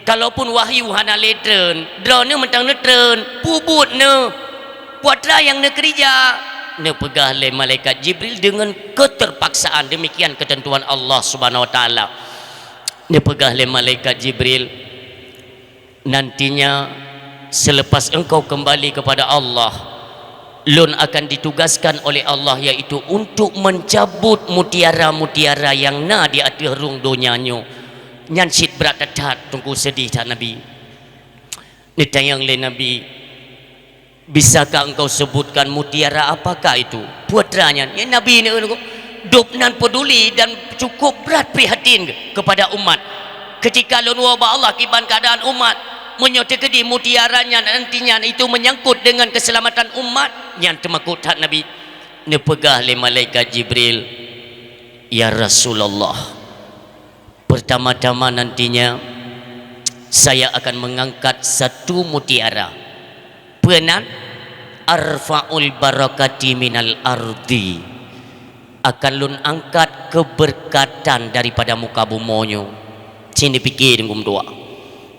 Kalaupun wahyu hana lé treun, droeneuh mantong neutreun, peubuet neuh. Peue atra nyang neukeurija?" Neupeugah lé malaikat Jibril deungon keterpaksaan, demikian ketentuan Allah Subhanahu wa Taala. Neupeugah lé malaikat Jibril, "Nantinya, selepas engkau kembali kepada Allah, lôn akan ditugaskan oleh Allah, yaitu untuk mencabut mutiara-mutiara nyang na di ateueh rhueng donya nyoe." Nyan cit brat that-that, Teungku, seudeh that Nabi. Neutanyong lé Nabi, "Bisakah engkau sebutkan mutiara apakah itu?" Peue atra nyan? Ya, Nabi ni, dub nan peduli dan cukup brat prihatin kepada umat. "Ketika lôn woe bak Allah kiban keadaan umat, meunyoe teukeudi mutiara nyan nanti nyan itu menyangkut dengan keselamatan umat," nyan teumakot that Nabi. Neupeugah lé malaikat Jibril, "Ya Rasulullah, pertama-tama nantinya saya akan mengangkat satu mutiara." "Peue nan?" "Arfa'ul barakati minal ardi." Akan lôn angkat keubeurkatan daripada muka bumoe nyoe. Cit neupiké Teungku meutuah.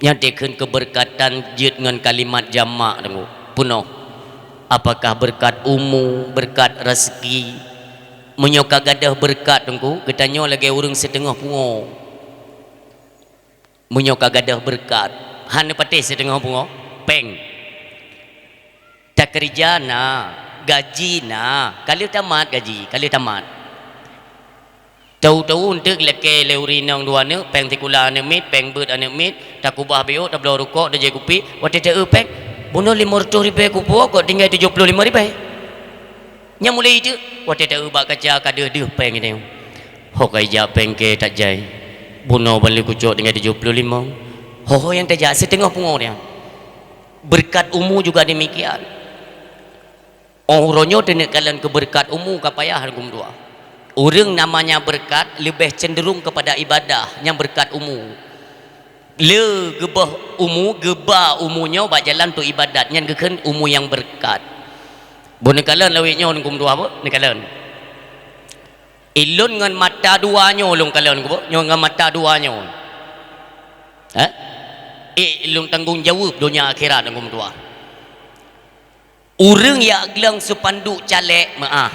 Nyan teukheun keubeurkatan jeuet ngon kalimat jamak Teungku. Peunoh. Apakah beurkat umu, beurkat raseuki? Meunyoe ka gadôh beurkat Teungku, geutanyoe lagèe ureueng siteungoh pungo. Meunyoe ka gadôh beurkat, hana patéh siteungoh pungo, péng. Takeurija na, gaji na, ka lheueh tamat gaji, ka lheueh tamat. Tahu-tahu eunteuk lakèe lé ureueng inong dua aneuk, péng sikula aneuk miet, péng beuet aneuk miet, takubah biôk, tabloe rukok, tajép kupi, watèe ta-eu péng, bunoe limong reutôh ribèe kupuwoe, kok tinggai tujoh ploh limong ribèe. Nyang mulai jeuet, watèe ta-eu bak kaca ka deuh-deuh péng nyoe. Ho ka ijak péng kèe tajak jai. Bunoe ban lheueh kucok tinggai tujoh ploh limong. Ho-ho nyang tajak siteungoh pungo nyan. Beurkat umu juga demikian. Óh uroe nyoe teuneuk kalon keu beurkat umu ka payah Teungku meutuah. Ureueng namanya beurkat leubeh cenderung keupada ibadah nyang beurkat umu. Le geuboh umu, geuba umu nyoe bak jalan untuk ibadat, nyan geukheun umu nyang beurkat. Boh neukalon lawét nyoe Teungku meutuah boh, neukalon. Ilôn ngon mata dua nyoe lôn kalon Teungku boh, nyoe ngon mata dua nyoe. Hah? Eh, lôn tanggong jaweueb donya akhirat Teungku meutuah. Ureueng jak glöng seupanduk caleg, meu'ah.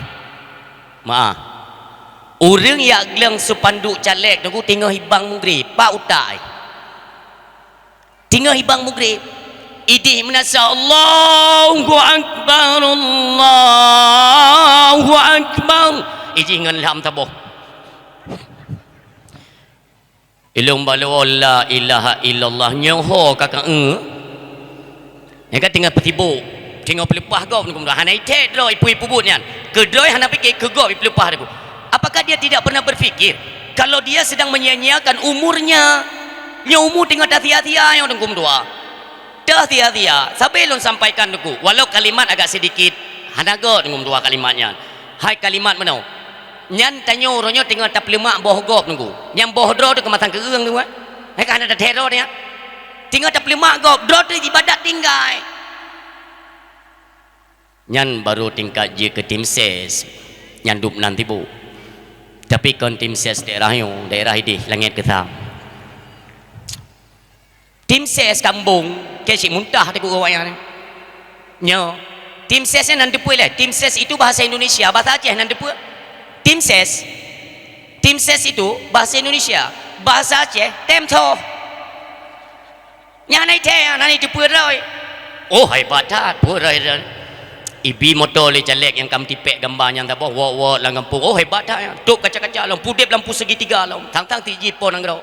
Meu'ah. Ureueng jak glöng seupanduk caleg Teungku teungoh ibang mugrib, pat utak jih. Teungoh ibang mugrib. Idéh meunasah, "Allahu Akbar, Allahu Akbar." Ijih ngon lham saboh. Ilôn bak lôn, "La ilaha illallah," nyoe ho ka ka, eh. Nyang ka teungoh peusibok, teungoh peuleupah gob Teungku meutuah, hana ithèe droe ipeue-ipeue buet nyan. Keu droe hana pike, keu gob ipeuleupah Teungku. Apakah dia tidak pernah berpikir kalau dia sedang menyia-nyiakan umurnya? Nyoe umu teungoh tasia-sia nyoe Teungku meutuah. Teuh sia-sia, sabe lôn sampaikan Teungku, walau kalimat agak sedikit hana göt Teungku meutuah kalimat nyan. Hai kalimat meunoe, nyan tanyoe uroe nyoe teungoh tapeuleumak boh gob Teungku. Nyang boh droe teuh keumasang keu ureueng Teungku, eh. Hai ka hana tathèe droe nyan. Teungoh tapeuleumak gob, droe teuh ibadat tinggai. Nyan barô tingkat jeuet keu tim ses nyang dub nan tiboh. Tapi kon tim ses daerah nyoe, daerah idéh Langét Keusam. Tim ses kambong, kèe cit muntah teungku awaknyan. Nyoe, tim ses nyan nan teupeue lé, tim ses itu bahasa Indonesia, bahasa Aceh nan teupeue. Tim ses. Tim ses itu bahasa Indonesia, bahasa Aceh, tem soh. Nyan hana ithèe, hana iteupeu droe. Oh, hebat that, peue droe nyan. Ibi moto lé caleg nyang ka meutipék gamba nyan saboh, wot-wot lam gampông. Oh, hebat that nyan. Tôp kaca-kaca lom, pudeb lampu segitiga lom. Sang-sang tiji po nanggroe.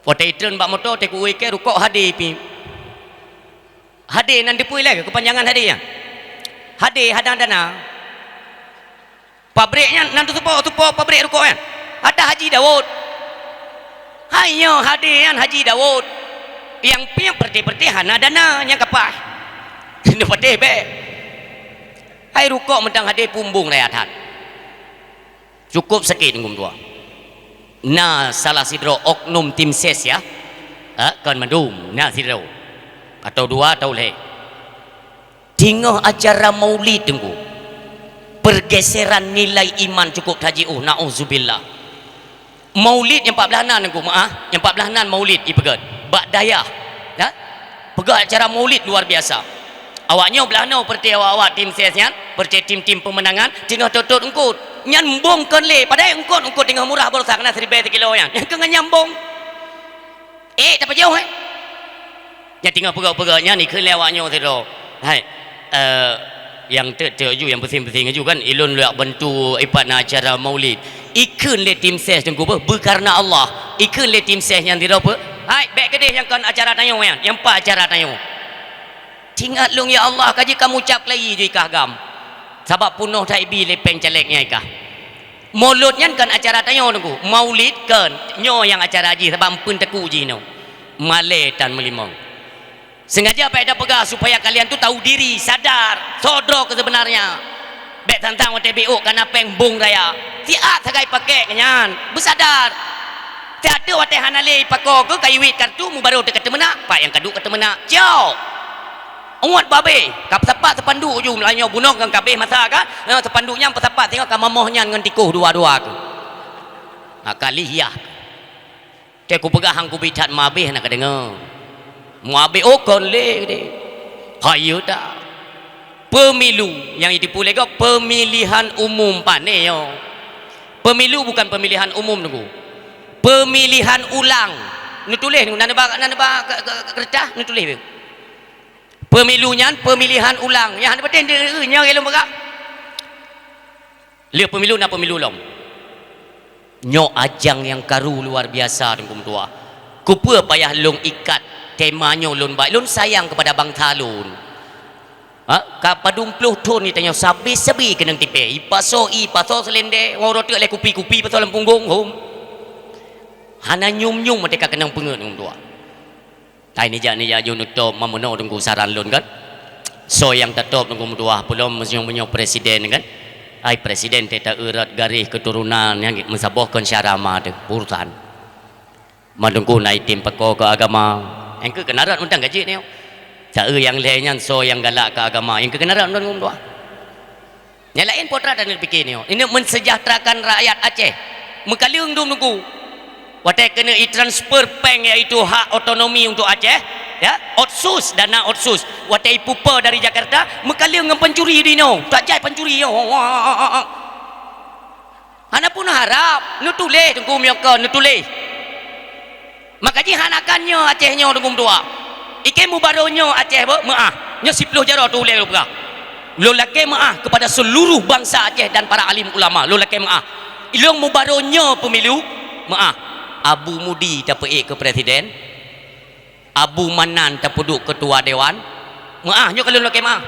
Watèe itreun bak moto, teuku ueh kèe rukok hadé pih. Hadé nan teupeue lé keupanjangan hadé nyan. Hadé hana dana. Pabrék nyan nan teusupo-supo pabrék rukok nyan. Ata Haji Daud. Hai nyoe hadé nyan Haji Daud. Nyang piep peureté-peureté hana dana nyang ka paih. Keuneuk patéh bèk. Hai rukok mantong hadé pumbong raya that. Cukôp sakét Teungku meutuah. Na salah sidroe oknum tim ses ya. Ha, kon mandum, na sidroe. Atau dua atau lhèe. Teungoh acara maulid Teungku, pergeseran nilai iman cukôp that jiôh, nauzubillah. Maulid nyang pat blaih nan Teungku, meu'ah, nyang pat blaih nan maulid ipeugöt bak dayah, ya. Peugöt acara maulid luar biasa. Awaknyoe blaih noe peureté awak-awak tim ses nyan, peureté tim-tim peumeunangan, teungoh tot-tot eungkôt. Nyan embong kon lé, padahai eungkôt, eungkôt teungoh murah baroesa, kana siribèe sikilo nyan. Nyan keuh ngon nyan embong. Eh, tapajoh, eh? Nyang teungoh peugah-peugah nyan ikheun lé awaknyoe sidroe. Hai, eh, nyang teuk-teuk aju, nyang peusieng-peusieng aju kan, ilôn lôn bantu ipat na acara maulid. Ikheun lé tim ses Teungku beuh, beukareuna Allah. Ikheun lé tim ses nyan sidroe beuh. Hai, bèk keudeh nyang kon acara tanyoe nyan, nyang pat acara tanyoe. Teuingat lôn, ya Allah, ka jeuet kamoe cap keulayi ju ikah GAM. Sabab peunoh that ibi lé péng caleg nyan ikah. Mulod nyan kon acara tanyoe Teungku, maulid kon, nyoe nyang acara jih sabab eumpeuen teungku jih nyoe. Malèe tan meulimong. Sengaja bèk tapeugah supaya kalian tu tahu diri, sadar, soe droe keu seubeunarnya. Bèk sang-sang watèe beuôk kana péng bong raya. Siat sagai pakék nyan, beusadar. Siat teuk watèe hana lé ipakoe keu kayue kartu meubaroe teuka teumeunak, pat nyang ka duek ka teumeunak. Cok! Uet babeh, ka peusapat seupanduk ju, meulayeue bunoe ngon kabeh masa ka, eh, seupanduk nyan peusapat singoh ka mamoh nyan ngon tikoh dua-dua keuh. Ha, ka lheueh yah. Teuh kupeugah hang kubi that mabeh na kadeungoe. Mabeh oh kon lé geude. Hayeue ta. Pemilu nyang jitipu lé gob pemilihan umum pane nyoe. Pemilu bukan pemilihan umum Teungku. Pemilihan ulang. Neutuléh Teungku, na neuba, na neuba ke, ke, ke, keureutah, neutuléh beu. Pemilu nyan pemilihan ulang. Nyang hana beuteh nyoe lôn peugah. Lheueh pemilu na pemilu lom. Nyoe ajang nyang karu luar biasa Teungku meutuah. Keupeue payah lôn ikat tema nyoe lôn ba-, lôn sayang kepada bansa lôn. Ha? Ka padum ploh thon geutanyoe sabe-sabe keunong tipée. Ipasoe ie, ipasoe seulendé, ngon uroe teuk lé kupi-kupi pasoe lam punggong, hom. Hana nyum-nyum watée ka keunong peungeuet Teungku meutuah. Hai nijak-nijak jeuet neutôb mameunoe Teungku saran lôn kan. Soe nyang tatôb Teungku meutuah, peulom meunyoe-meunyoe presiden kan. Hai presiden teuh ta-eu rot garéh keuturonan nyang meusaboh kon syara ma teuh urosan. Ma Teungku na item pakoe keu agama. Nyang keu keunarat mantong ka jeuet nyoe. Ta-eu nyang lhée nyan soe nyang galak keu agama, nyang keu keunarat mantong Teungku meutuah. Nyang laén potra dan pike nyoe, ini mensejahterakan rakyat Aceh. Meukaleueng dum Teungku. Watée keuneuk itransfer péng, yaitu hak otonomi untuk Aceh, ya, otsus, dana otsus. Watée ipupe dari Jakarta, meukaleueng ngon pancuri di nyoe. Tak jai pancuri nyoe. Hana pun harab, neutuléh Teungku meunyoe kon, neutuléh. Maka jih hana kan nyoe Aceh nyoe Teungku meutuah. Ikei mubaro nyoe Aceh beu meuáh. Nyoe siploh jaroe tu ulée lôn peugah. Lôn lakée meuáh kepada seluruh bangsa Aceh dan para alim ulama. Lôn lakée meuáh. Ilôn mubaro nyoe pemilu meuáh. Abu Mudi tapeuék keu presiden. Abu Manan tapeuduek keutua dewan. Meuáh nyoe ka lôn lakée meuáh.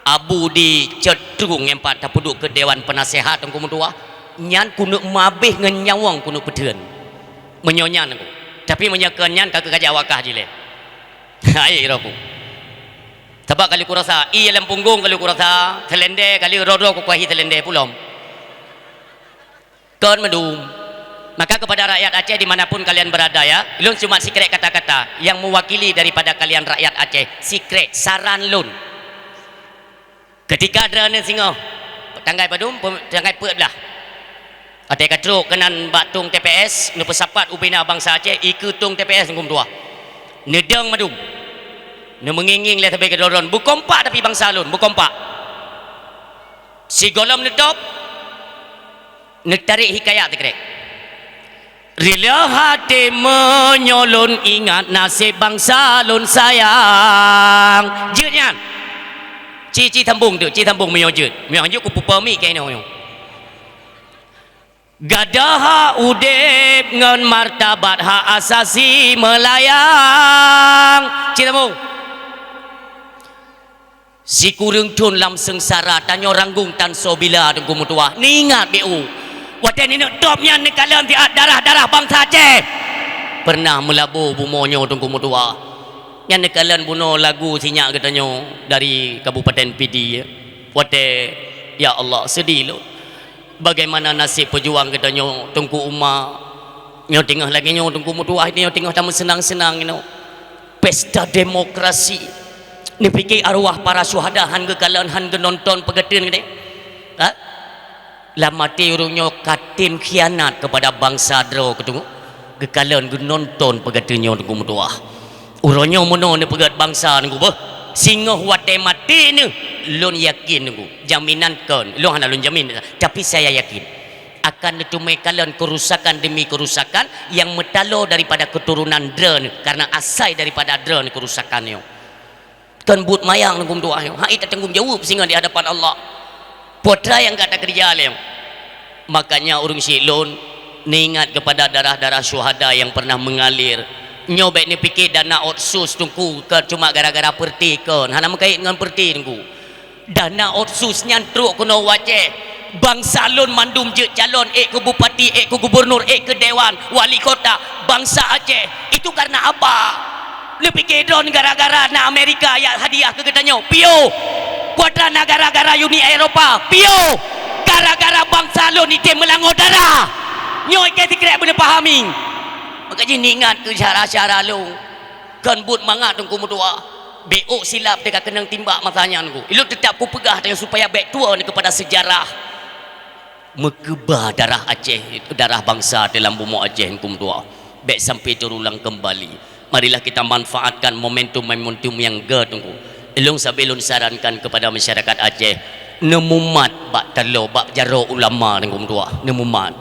Abu di Cot Trueng nyang pat tapeuduek keu dewan penasehat Teungku meutuah. Nyan keuneuk mabeh ngon nyawöng keuneuk peutheun. Meunyoe nyan Teungku. Tapi meunyoe kon nyan ka keuh kajak wakah jilée. Hai rohku. Sabab kali kurasa, ie lam punggong kali kurasa, seulendé kali roh-roh kukuahi seulendé pulom. Kon mandum. Maka kepada rakyat Aceh di mana pun kalian berada ya, lôn cuma sikrek kata-kata yang mewakili daripada kalian rakyat Aceh, sikrek saran lôn. Ketika droeneuh singoh, tanggai padum, tanggai peuet blah. Watée ka trok keunan bak tueng T P S, neupeusapat ubena bansa Aceh, ikeue tueng T P S Teungku meutuah. Neudong mandum. Neumeungieng-ngieng lé sabe keudroe-droe, beukompak tapi bansa lôn, beukompak. Sigohlom neutôb, neutarek hikayat sikrek. Rila hati meunyoe lôn ingat naseb bansa lôn sayang. Jeuet nyan. Ci, ci sambong tu, ci sambong meunyoe jeuet. Meunyoe jeuet kupeupami keu inoe nyoe. Gadôh udeb ngon martabat hak asasi meulayang. Ci sambong. Sikureueng thon lam seungsara, tanyoe ranggong tan soe bila Teungku meutuah. Neuingat beu. Watée neuneuk tôb nyan neukalon siat darah-darah bansa Aceh. Peureunah meulabo bumoe nyoe Teungku meutuah. Nyan neukalon bunoe lagu sinyak geutanyoe dari Kabupaten Pidie. Watée, ya Allah, seudeh lôn. Bagaimana naseb peujuang geutanyoe Teungku Uma? Nyoe teungoh lagée nyoe Teungku meutuah, nyoe teungoh tameuseunang-seunang inoe. Pesta demokrasi. Neupike arwah para syuhada han geukalon, han geunonton peugeuteueng geude. Ha? Lam até ureuëng nyoe ka tem khianat keupada bansa droe keuh Teungku. Geukalon geunonton peugeuteueng nyoe Teungku meutuah. Uroe nyoe meunoe neupeugét bansa Teungku beuh. Singoh watée maté neuh, lôn yakin Teungku. Jaminan kon, lôn hana lôn jamin, tapi saya yakin. Akan neuteumé kalon kerusakan demi kerusakan yang meutalo daripada keturunan droeneuh, karena asai daripada droeneuh kerusakan nyoe. Kon buet mayang Teungku meutuah nyoe, hai tatanggong jaweueb singoh di hadapan Allah. Peue nyang ka takeurija lé nyoe. Makanya ureuëng syik lôn, neuingat kepada darah-darah syuhada yang pernah mengalir. Nyoe bék neupike dana otsus Teungku kon cuma gara-gara peureuté kon, hana meukait ngon peureuté Teungku. Dana otsus nyan trok keunoe u Aceh. Bansa lôn mandum jeuet calon, ék keu bupati, ék keu gubunur, ék keu dewan, wali kota. Bansa Aceh itu karena apa? Neupike droen gara-gara na Amerika jak hadiah keu geutanyoe? Piôh. Peue atra na gara-gara Uni Eropa? Piôh. Gara-gara bansa lôn item meulangoe darah. Nyoe ikei sikrek beuneupahami. Maka jih neuingat keu syara-syara lôn. Kon buet mangat Teungku meutuah. Bék ôk silap teuka keunong timbak masa nyan ku. Ilôn teutap kupeugah teuh supaya bék tuwo neuh keupada seujarah. Meukeubah darah Aceh, darah bansa teuh lam bumoe Aceh, Teungku meutuwah. Bék sampai terulang keumbali. Marilah kita manfaatkan momentum-momentum nyang gét, Teungku. Ilôn sabe lôn sarankan keupada masyarakat Aceh, neumumat bak taloe, bak jaroe ulama, Teungku meutuwah. Neumumat.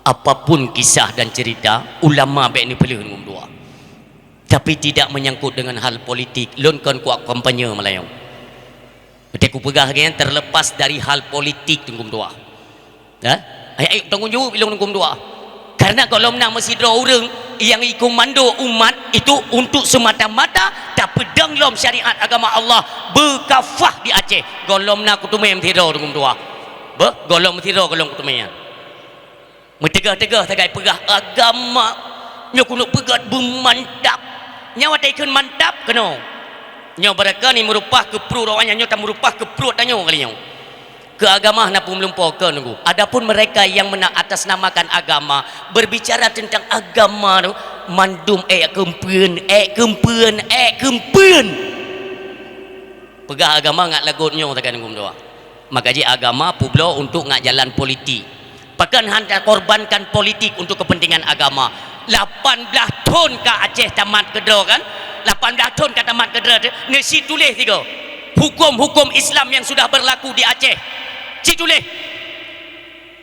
Apapun kisah dan cerita, ulama bék neupeuleueh, Teungku meutuwah. Tapi tidak menyangkut dengan hal politik. Lôn kon kuat kampanye meulayeue. Beutôi kupeugah lagée nyan, terlepas dari hal politik, Teungku meutuwah. Ha? Ayat tanggong jaweueb ilôn, Teungku meutuwah. Karena gohlom na meusidroe ureuëng nyang ikomando umat itu untuk semata-mata tapeudong lom syariat agama Allah beukafah di Aceh. Gohlom na kuteumé meusidroe, Teungku meutuwah. Beuh, gohlom meusidroe gohlom kuteumé nyan. Meuteugah-teugah sagai peugah agama, nyoe keuneuk peugah beumantap. Nyoe watée kheun mantap keunoe. Nyoe barangkali meurupah keu pruet awaknyan, nyoe tameurupah keu pruet tanyoe kali nyoe. Keu agama hana peue meulumpoe keu Teungku. Adapun mereka yang mena-, atas namakan agama, berbicara tentang agama tu, mandum ék keumpeuen, ék keumpeuen, ék keumpeuen. Peugah agama ngat lagot nyoe sagai, Teungku meutuwah. Maka jih agama peubloe untuk ngat jalan politik. Pakon hana korbankan politik untuk kepentingan agama. Lapan blaih thon ka Aceh tamat keudroe kan? Lapan blaih thon ka tamat keudroe, neusi tuléh sigoe. Hukum-hukum Islam yang sudah berlaku di Aceh. Ci tuléh.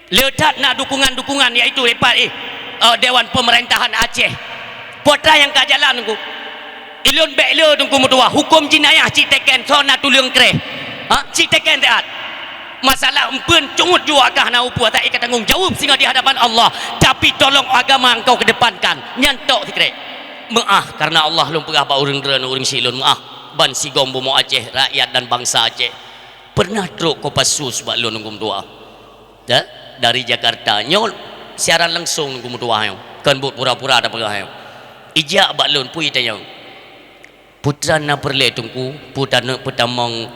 Le that na dukungan-dukungan, yaitu daripada, eh, eh, Dewan Pemerintahan Aceh. Peue atra nyang ka jalan, Teungku. Ilôn bék le, Teungku meutuwah, hukum jinayah cit teken, soe na tuleueng kreh. Ha? Cit teken that. Masalah eumpeuen cungut juak kah na upu, tak ikat tanggong jaweueb singoh di hadapan Allah. Tapi tolong agama engkau kedepankan. Nyan tok sikrek. Meuáh karena Allah lôn peugah bak ureuëng droeneuh, ureuëng syiek lôn meuáh. Ban sigom bumoe Aceh, rakyat dan bangsa Aceh. Pernah trok Kopassus bak lôn, Teungku meutuwah. Ya, dari Jakarta. Nyoe siaran langsung, Teungku meutuwah nyoe. Kon buet pura-pura tapeugah nyoe. Ijak bak lôn, peue itanyong. Peue atra na peureulée, Teungku, peue taneuk peutamong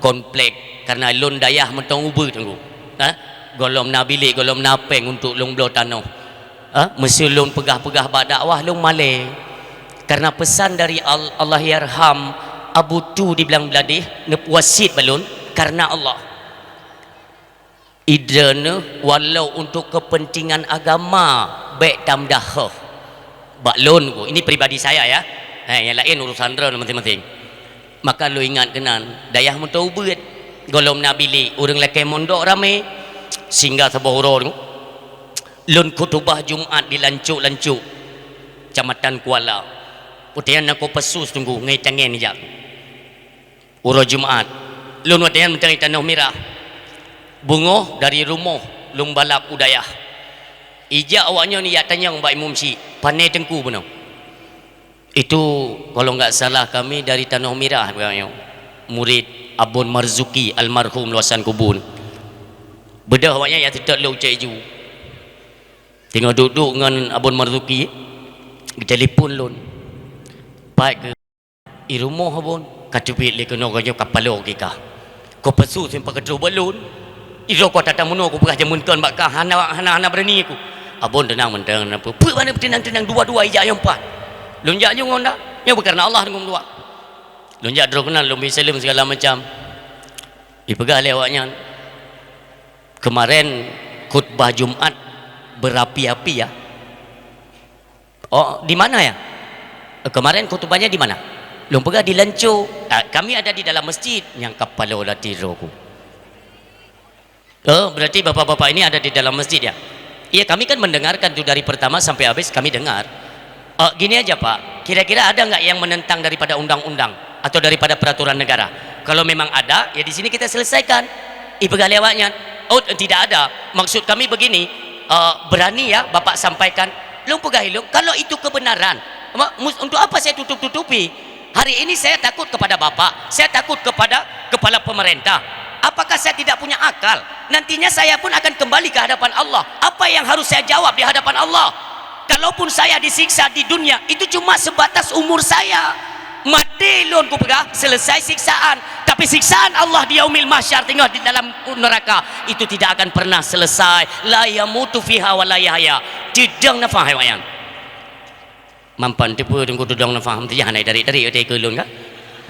komplek, karena lôn dayah mantong ubeut, Teungku. Ha? Gohlom na bilék, gohlom na péng untuk lôn bloe tanoh. Ha? Meuseu lôn peugah-peugah bak dakwah, lôn malée. Karena pesan dari Al-, Allahyarham Abu Tu di Blang Bladeh, neuwasiet bak lôn, karena Allah. Idroeneuh walau untuk kepentingan agama, bék tameudahoh. Bak lôn ku, ini pribadi saya ya. Hai, nyang laén urusan droeneuh maséng-maséng. Maka lôn ingat keunan, dayah mantong ubeut. Gohlom na bilék, ureuëng lakée mondok ramé. Sehingga saboh uroe nyoe, lôn khutubah Jumat di Lancok-Lancok, Kecamatan Kuala. Watée nyan na Kopassus, Teungku, ngon tangieng ijak. Uroe Jumat, lôn watée nyan meuteumé Tanoh Mirah. Beungoh dari rumoh lôn balap u dayah. Ijak awaknyan ijak tanyong bak imum syiek, "Pané Teungku bunoe?" Itu kalau nggak salah kami dari Tanoh Mirah, murid Abon Marzuki almarhum Luasan Kubun. Beudôh awaknyan ijak seutôt lôn u Cot Iju. Teungoh duek-duek ngon Abon Marzuki, geutelepon lôn. Pat keu I rumoh Abon, ka teubiet lé keunoe geuh nyoe ka paloe keu kah. Ko pesu simpang keutroh bak lôn. Idroe ko tata meunoe kupeugah jameun kon bak kah, hana, hana, hana beurani aku. Abon teunang mantong, na peue. Peue bak na peuteunang-teunang, dua-dua ijak nyang pat. Lôn jak nyoe ngon dak? Nyoe beukareuna Allah deungon dua. Lôn jak droe keunan, lôn bri saleuem segala macam. Ipeugah lé awaknyan, "Kemarin khutbah Jumat berapi-api ya." "Oh, di mana ya?" "Kemarin khutbahnya di mana?" Lôn peugah, "Di Lanco." "Ah, kami ada di dalam masjid." Nyang ka paloe lat droe ku. "Oh, berarti bapak-bapak ini ada di dalam masjid ya?" "Iya, kami kan mendengarkan tuh dari pertama sampai habis kami dengar." "Oh, gini aja Pak, kira-kira ada nggak yang menentang daripada undang-undang atau daripada peraturan negara? Kalau memang ada, ya di sini kita selesaikan." Ipeugah lé awaknyan, "Oh, tidak ada. Maksud kami begini, eh, berani ya Bapak sampaikan." Lôn peugah ilôn, "Kalau itu kebenaran, ma-, mus-, untuk apa saya tutup-tutupi? Hari ini saya takut kepada Bapak, saya takut kepada kepala pemerintah. Apakah saya tidak punya akal? Nantinya saya pun akan kembali ke hadapan Allah. Apa yang harus saya jawab di hadapan Allah? Kalaupun saya disiksa di dunia, itu cuma sebatas umur saya. Maté lôn kupeugah, selesai siksaan. Tapi siksaan Allah di Yaumil Mahsyar, teungoh di dalam neraka, itu tidak akan pernah selesai. La yamutu fiha wa la yahya." Teudong nafah, hai awaknyan. Mampan teupeue Teungku teudong nafah, meuteujah hana tarék-tarék watée keu lôn ka?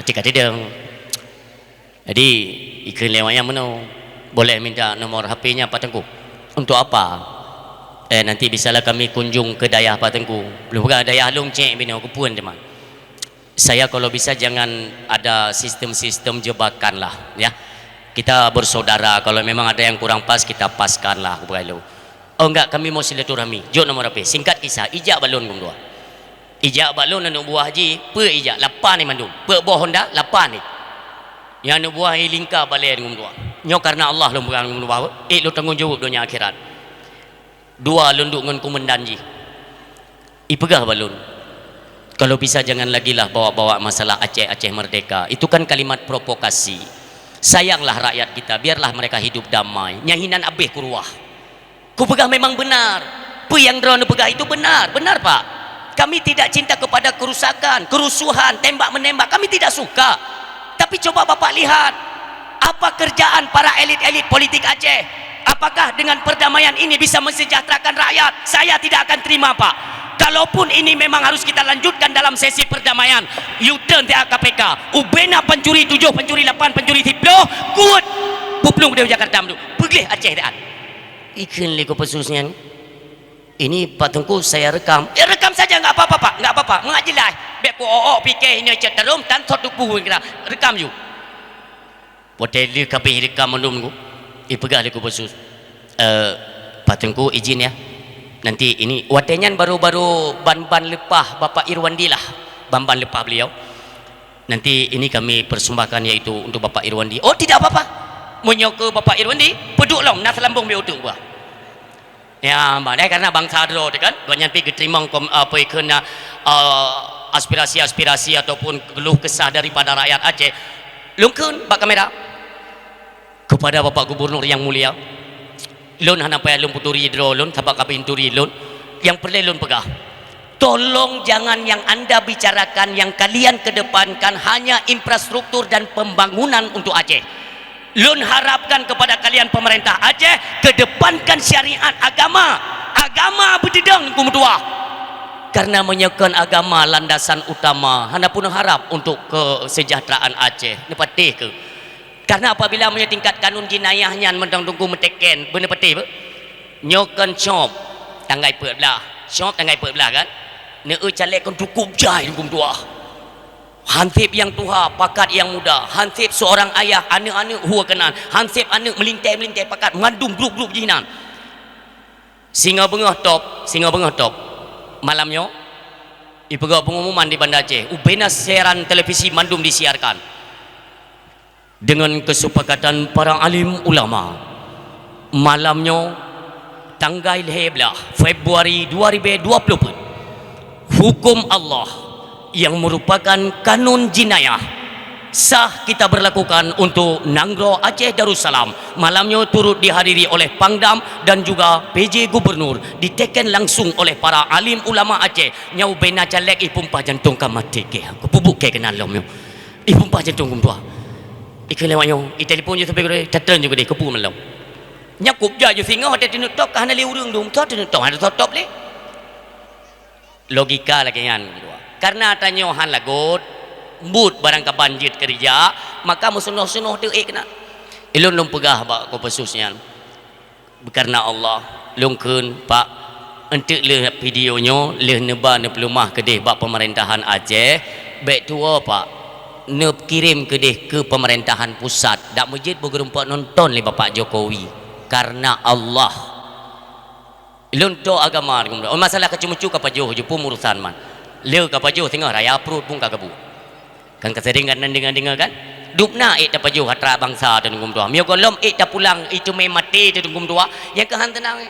Cit ka tidong. Jadi, ikheun lé awak nyan meunoe, boleh minta nomor H P-nya Pak Teungku? Untuk apa? Eh, nanti bisalah kami kunjung ke dayah Pak Teungku. Lôn peugah dayah lôn cek binoe, keupeue teuma. Saya kalau bisa jangan ada sistem-sistem jebakan lah, ya. Kita bersaudara, kalau memang ada yang kurang pas, kita paskan lah, aku peugah lôn. Oh enggak, kami mau silaturahmi. Jok nomor H P. Singkat kisah, ijak bak lôn geumeudua. Ijak bak lôn aneuk buah jih, peue ijak? Lapan ni mandum. Peue boh Honda? Lapan ni. Nyang aneuk buah ilingka balée deungon dua. Nyoe karena Allah lôn peugah deungon dua, ék lôn tanggong jaweueb donya akhirat. Dua lôn duek ngon komandan jih. Ipeugah bak lôn, "Kalau bisa jangan lagi lah bawa-bawa masalah Aceh, Aceh Merdeka. Itu kan kalimat provokasi. Sayanglah rakyat kita, biarlah mereka hidup damai." Nyang hinan abéh kuruah. Kupeugah memang benar. Peue nyang droeneuh peugah itu benar. Benar, Pak. Kami tidak cinta kepada kerusakan, kerusuhan, tembak-menembak. Kami tidak suka. Tapi coba Bapak lihat, apa kerjaan para elit-elit politik Aceh? Apakah dengan perdamaian ini bisa mensejahterakan rakyat? Saya tidak akan terima, Pak. Kalaupun ini memang harus kita lanjutkan dalam sesi perdamaian, U-turn tiep K P K. Ubena pencuri tujuh, pencuri lapan, pencuri sepuluh, good. Puplueng deh Jakarta meudu. Peugléh Aceh tiep. Ikheun lé Kopassus nyan, "Ini Pak Teungku saya rekam." "Eh, rekam saja, enggak apa-apa, Pak, enggak apa-apa. Mangat jeulaih. Bék ku-ok-ok pike inoe cit tarom tan thot tupu kira. Rekam ju." Watée lheueh ka abéh rekam mandum ku, ipeugah lé Kopassus, "Eh, Pak Teungku izin ya. Nanti ini," watée nyan baru-baru ban-ban leupah Bapak Irwandi lah. Ban-ban leupah beliau. "Nanti ini kami persembahkan yaitu untuk Bapak Irwandi." "Oh, tidak apa-apa. Meunyoe keu Bapak Irwandi, peuduek lom, na seulambong beu uteuk buah." Ya, bah, deh, karena bansa droe teuh kan, gobnyan pih geuteurimong kom-, apa ikheun na, eh, aspirasi-aspirasi ataupun keluh kesah daripada rakyat Aceh. Lôn kheun bak kamera. Kepada Bapak Gubernur yang mulia, lôn hana payah lôn peuturi droe lôn, sabab ka abéh turi lôn. Nyang peureulée lôn peugah, tolong jangan yang Anda bicarakan, yang kalian kedepankan hanya infrastruktur dan pembangunan untuk Aceh. Lôn harapkan kepada kalian pemerintah Aceh, kedepankan syariat agama. Agama beutidong Teungku meutuah. Karena meunyoe kon agama landasan utama, hana peunoh harap untuk kesejahteraan Aceh. Neupatéh keu. Karena apabila meunyoe tingkat kanun jinayah nyan mantong Teungku meuteken, beuneupatéh beu. Nyoe kon cop tanggai peuet blah. Cop tanggai peuet blah kan? Neueu caleg kon cukup jai Teungku meutuah. Hanseb nyang tuha, pakat nyang muda, hanseb seorang ayah, aneuk-aneuk hue keunan, hanseb aneuk meulintée-meulintée pakat, mandum grup-grup jih nan. Singoh beungoh top, singoh beungoh top. Malam nyoe, ipeugah pengumuman di Banda Aceh, ubena siaran televisi mandum disiarkan. Dengan kesepakatan para alim ulama, malam nyoe, tanggai lhée blah Februari dua ribu dua puluh empat, hukum Allah yang merupakan kanun jinayah sah kita berlakukan untuk Nanggroe Aceh Darussalam. Malam nyoe turut dihadiri oleh Pangdam dan juga P J Gubernur, diteken langsung oleh para alim ulama Aceh. Nyoe bena caleg ih pumpah jantong ka maté keu aku. Pubuk keu keunan lom nyoe. Ih pumpah jantong geumpah. Ikheun lewat nyoe, ih telepon ju sampai gurée, teutreun ju keudeh, keupeue malom. Nyan kup jai ju singoh, watée teuneuk top ka hana lé ureuëng dum, toh teuneuk top, hana top-top lé. Logika lagée nyan, geupeue. Karena tanyoe han lagot, buet barang kaban jeuet keurija, maka meusunoh-sunoh teuh ék keunan. Ilôn lôn peugah bak Kopassus nyan. Beukareuna Allah, lôn kheun, Pak, eunteuk lheueh video nyoe, lheueh neuba neupeuleumah keudeh bak peumeurintahon Aceh, bék tuwoe, Pak, neukirém keudeh keu peumeurintahon pusat, dak meujeuet beugeureumpok nonton lé Bapak Jokowi. Kareuna Allah. Lôn tô agama, oh, masalah kacamata kapajoh, jeuet peue urosan man. Lheueh kapajoh singoh raya pruet pun ka geubu. Kan ka seuring gata deungoe-deungoe kan? Dubna ék tapajoh atra bansa teuh Teungku meutuah. Meunyoe gohlom ék tapulang, iteumé maté teuh Teungku meutuah, nyang keuhan teunang.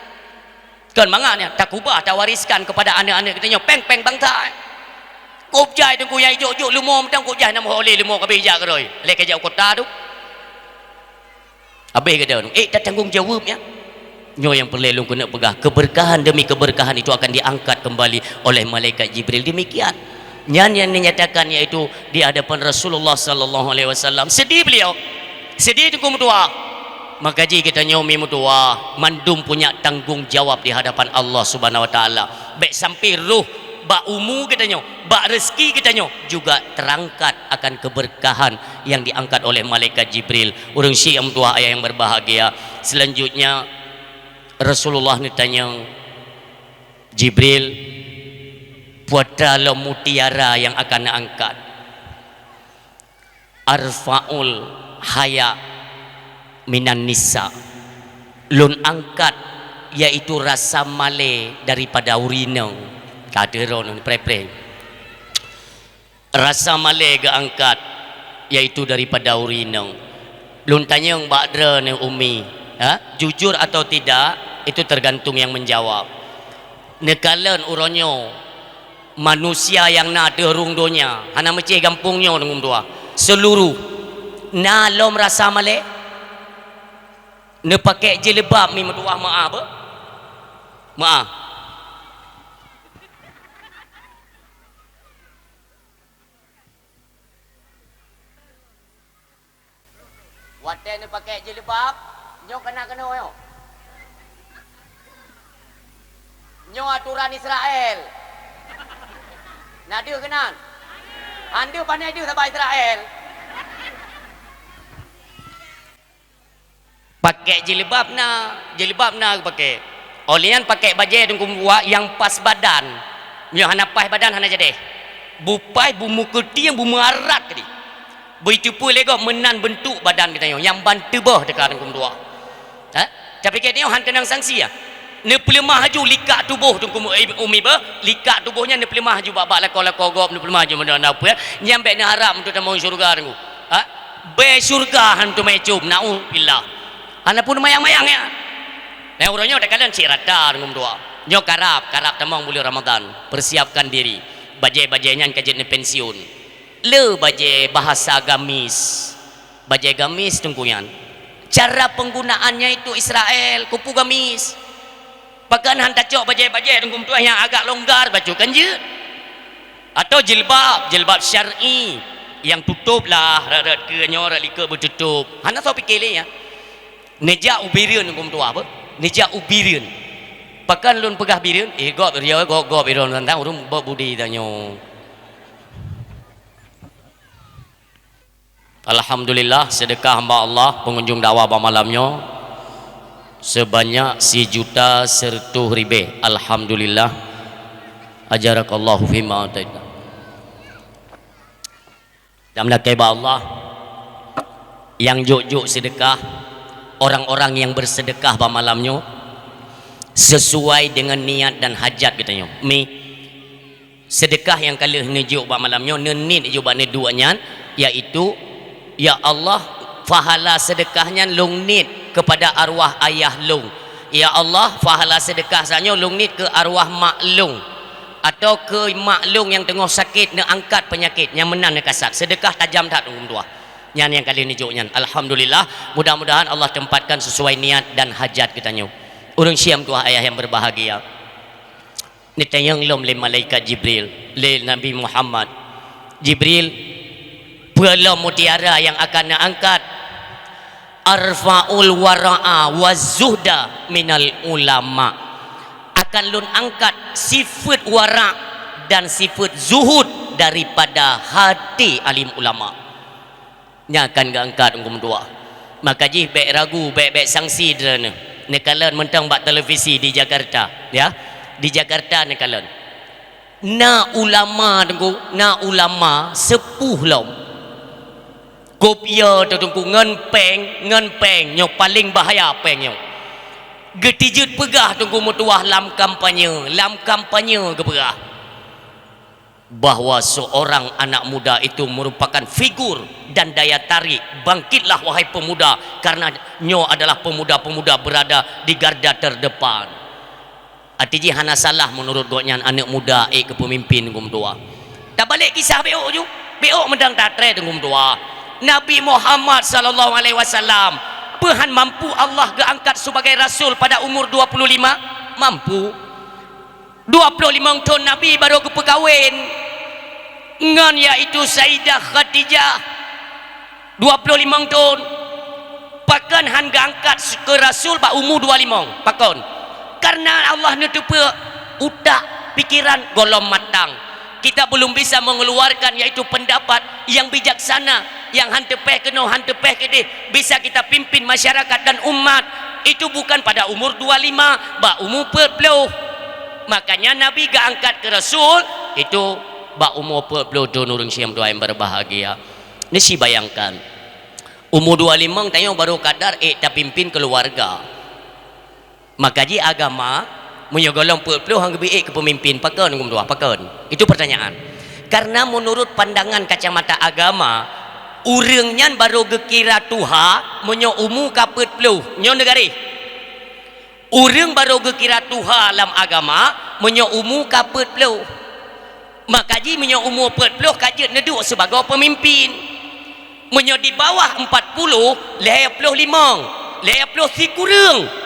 Kon mangat nyan, takubah, tawariskan kepada aneuk-aneuk geutanyoe, péng-péng bansa. Kup jai Teungku nyang ijok-jok leumo mantong, kup jai na meuho lé leumo ka abéh jak keudroe. Lé ka jak u kota tu. Habéh gata, ék tatanggong jaweueb nyan. Nyoe nyang peureulée lôn keuneuk peugah, keberkahan demi keberkahan itu akan diangkat kembali oleh malaikat Jibril. Demikian. Nyan nyang dinyatakan yaitu di hadapan Rasulullah sallallahu alaihi wasallam. Sedih beliau. Sedih Teungku meutuah. Maka jih geutanyoe mi meutuah, mandum punya tanggung jawab di hadapan Allah Subhanahu wa Taala. Bék sampai roh bak umu geutanyoe, bak rezeki geutanyoe juga terangkat akan keberkahan yang diangkat oleh malaikat Jibril. Ureuëng syiek meutuah ayah yang berbahagia. Selanjutnya, Rasulullah neutanyong, "Jibril, peue atra lom mutiara nyang akan neuangkat?" "Arfa'ul haya minan nisa." Lôn angkat, yaitu rasa malée daripada ureuëng inong. Ka teuron preh-preh. Rasa malée geuangkat, yaitu daripada ureuëng inong. Lôn tanyong bak droeneuh Umi, ha? Jujur atau tidak, itu tergantung yang menjawab. Neukalon uroe nyoe, manusia nyang na ateueh rhueng donya, hana meucéh gampông nyoe deungon dua, seuluruh, na lom rasa malée? Neupakék jilbab mi meutuah meu'ah beuh? Meu'ah. Watée neupakék jilbab, nyoe kana keunoe nyoe. Nyoe aturan Israel. Na deuh keunan? Han deuh, pane deuh saban Israel. Pakék jilbab na, jilbab na geupakék. Óh lheueh nyan pakék bajée teungku meutuah nyang pas badan. Meunyoe hana pas badan hana jadeh. Bupaih, bumukeutieng, bumeuarat tadi. Beuteupeue lé gob meunan beuntuk badan geutanyoe nyang ban teuboh teuka teungku meutuah. Ha? Tapiké tanyoe han teunang sangsi ya. Neupeuleumah laju likak tuboh teungku mu-, eh, Umi beuh, likak tuboh nyan neupeuleumah laju bak-bak lakoe-lakoe gob, neupeuleumah laju meunan peue. Nyan bék neuharab untuk tamong syeuruga teungku. Ha? Bée syeuruga han teumé com, naudzubillah. Hana pun mayang-mayang ya. Nah, uroe nyoe takalon cit rata deungon dua. Nyoe karab, karab tamong buleuen Ramadan. Persiapkan diri. Bajée-bajée nyan ka jeuet neupensiun. Le bajée bahasa gamis. Bajée gamis teungku nyan. Cara penggunaannya itu Israel, kupu gamis. Pakon han tacok bajée-bajée teungku meutuah nyang agak longgar bacut kan jeuet. Atau jilbab, jilbab syar'i nyang tutôb lah, rot-rot keu nyoe, rot likot beututôb. Hana soe pike lé nyan. Neujak u Bireuen teungku meutuah beuh. Neujak u Bireuen. Pakon lôn peugah Bireuen? Eh, gob, ria gob, gob, iron tantang ureuëng bak budi tanyoe. Alhamdulillah, seudeukah hamba Allah pengunjung dakwah bak malam nyoe sebanyak sijuta seureutôh ribée. Alhamdulillah. Ajarakallahu fima ataita. Dan lakée bak Allah nyang jok-jok seudeukah, orang-orang nyang beuseudeukah bak malam nyoe sesuai dengan niat dan hajat geutanyoe. Mi Seudeukah nyang ka lheueh neujok bak malam nyoe, neuniet jok bak neuduek nyan, yaitu, "Ya Allah, pahala seudeukah nyan lôn niet keupada arwah ayah lôn. Ya Allah, pahala seudeukah sa nyoe lôn niet keu arwah mak lôn, atau keu mak lôn nyang teungoh sakét neuangkat peunyakét nyang meunan neukasat." Seudeukah tajam that, Teungku meutuah. Nyan nyang ka lheueh neujok nyan. Alhamdulillah, mudah-mudahan Allah tempatkan sesuai niat dan hajat geutanyoe. Ureuëng syiek meutuah ayah nyang berbahagia. Neutanyong lom lé malaikat Jibril, lé Nabi Muhammad, "Jibril, peue lom mutiara nyang akan neuangkat?" "Arfa'ul wara'a wa zuhda minal ulama." Akan lôn angkat sifeuet wara' dan sifeuet zuhud daripada hati alim ulama. Nyan akan geuangkat Teungku meutuah. Maka jih bék ragu, bék, bék sangsi droeneuh. Neukalon mantong bak televisi di Jakarta, ya. Di Jakarta neukalon. Na ulama Teungku, na ulama seupôh lom. Kopiah teuh Teungku ngon péng, ngon péng nyoe paleng bahaya péng nyoe. Geutijeuet peugah Teungku meutuah lam kampanye, lam kampanye geupeugah. Bahwa seorang anak muda itu merupakan figur dan daya tarik. Bangkitlah, wahai pemuda, karena nyoe adalah pemuda-pemuda berada di garda terdepan. Arti jih hana salah menurut gobnyan aneuk muda ék keu peumimpin Teungku meutuah. Tabalek kisah bék ju, bék mantong tatré Teungku meutuah. Nabi Muhammad sallallahu alaihi wasallam, peue han mampu Allah geuangkat sebagai rasul pada umur dua puluh lima? Mampu. Dua puluh limong thon Nabi barô geupeukawen ngon, yaitu Sayyidah Khadijah. Dua puluh limong thon. Pakon han geuangkat keu rasul bak umu dua limong? Pakon? Karena Allah neuteupeue utak, pikiran gohlom matang. Kita belum bisa mengeluarkan, yaitu pendapat yang bijaksana, yang han teupéh keunoe, han teupéh keudeh, bisa kita pimpin masyarakat dan umat. Itu bukan pada umur dua lima, bak umur peuet ploh. Makanya Nabi geuangkat keu Rasul, itu bak umur peuet ploh thon, ureuëng siam dua nyang berbahagia. Ni si bayangkan, umur dua limong tanyoe baru kadar ék tapimpin keuluwarga. Maka jih agama, meunyoe gohlom peuet ploh han geubri ék keu peumimpin, pakon, Teungku meutuah, pakon? Itu pertanyaan. Karena menurut pandangan kacamata agama, ureuëng nyan baru geukira tuha meunyoe umu ka peuet ploh. Nyoe neugaréh. Ureuëng baru geukira tuha lam agama meunyoe umu ka peuet ploh. Maka jih meunyoe umu peuet ploh ka jeuet neuduek sibagoe peumimpin. Meunyoe di bawah empat puluh, lhèe ploh limong, lhèe ploh sikureueng.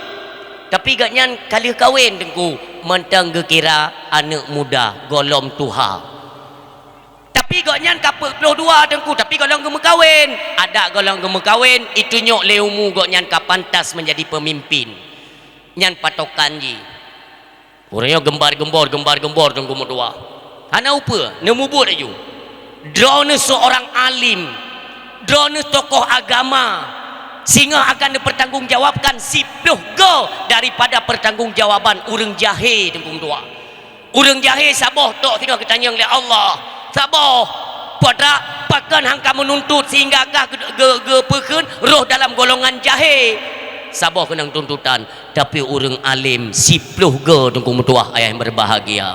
Tapi gobnyan ka lheueh kawen, Teungku, mantong geukira aneuëk muda, gohlom tuha. Tapi gobnyan ka peuet ploh dua, Teungku, tapi gohlom geumeukawen. Adak gohlom geumeukawen, itunyok lé umu gobnyan ka pantas menjadi pemimpin. Nyan patokan jih. Ureuëng nyoe geumbar-geumbor, geumbar-geumbor, Teungku meutuah. Hana upeue, neumubuet laju. Droeneueh seorang alim, droeneueh tokoh agama, singoh akan dipertanggungjawabkan siploh go daripada pertanggungjawaban ureuëng jahé, Teungku meutuah. Ureuëng jahé saboh tok singoh geutanyong lé Allah. Saboh, peue treuk, pakon han ka meununtut sehingga kah ge-, ge-, geupeukheun roh dalam golongan jahé. Saboh keunong tuntutan, tapi ureuëng alim siploh go, Teungku meutuah, ayah nyang berbahagia.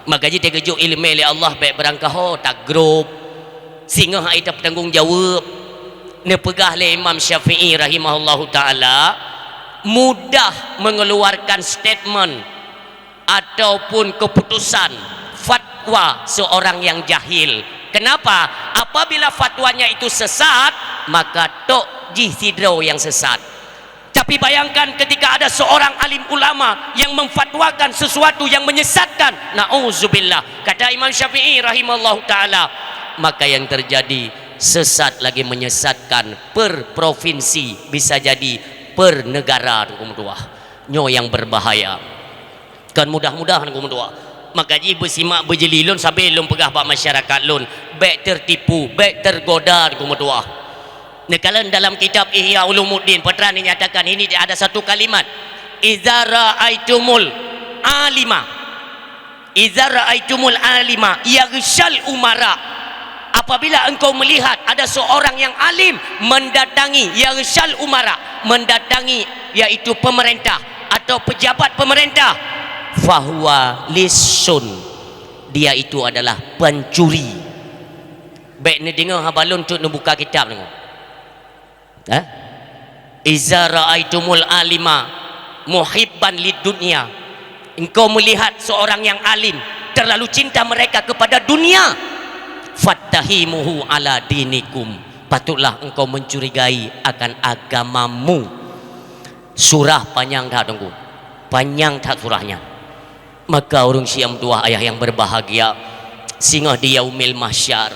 Maka jih teugeujok iéleumé lé Allah bék beurangkaho, tagrôp, singoh hai tapeutanggong jaweueb. Neupeugah lé Imam Syafi'i rahimahullahu taala, mudah mengeluarkan statement ataupun keputusan fatwa seorang yang jahil. Kenapa? Apabila fatwanya itu sesat, maka tok jih sidroe nyang sesat. Tapi bayangkan ketika ada seorang alim ulama yang memfatwakan sesuatu yang menyesatkan, na'udzubillah, kata Imam Syafi'i rahimahullahu taala, maka yang terjadi sesat lagi menyesatkan per provinsi, bisa jadi per negara, Teungku meutuah. Nyoe nyang berbahaya. Kon mudah-mudahan, Teungku meutuah. Maka jih beusimak beujeuli lôn sabe lôn peugah bak masyarakat lôn, bék tertipu, bék tergoda, Teungku meutuah. Neukalon dalam kitab Ihya Ulumuddin, peue treuk dinyatakan, ini ada satu kalimat, "Idza ra'aitumul alima, idza ra'aitumul alima yaghsyal umara." Apabila engkau melihat ada seorang yang alim mendatangi, yaghsyal umara, mendatangi, yaitu pemerintah atau pejabat pemerintah, fahuwa lissun, dia itu adalah pencuri. Bék neudeungoe haba lôn, cut neubuka kitab deungoe. Eh? "Iza ra'aitumul alima muhibban lid dunya." Engkau melihat seorang yang alim terlalu cinta mereka kepada dunia. "Fattahimuhu ala dinikum." Patutlah engkau mencurigai akan agamamu. Surah panyang that, Teungku. Panyang that surahnya. Maka ureuëng siam dua ayah yang berbahagia, singoh di yaumil mahsyar,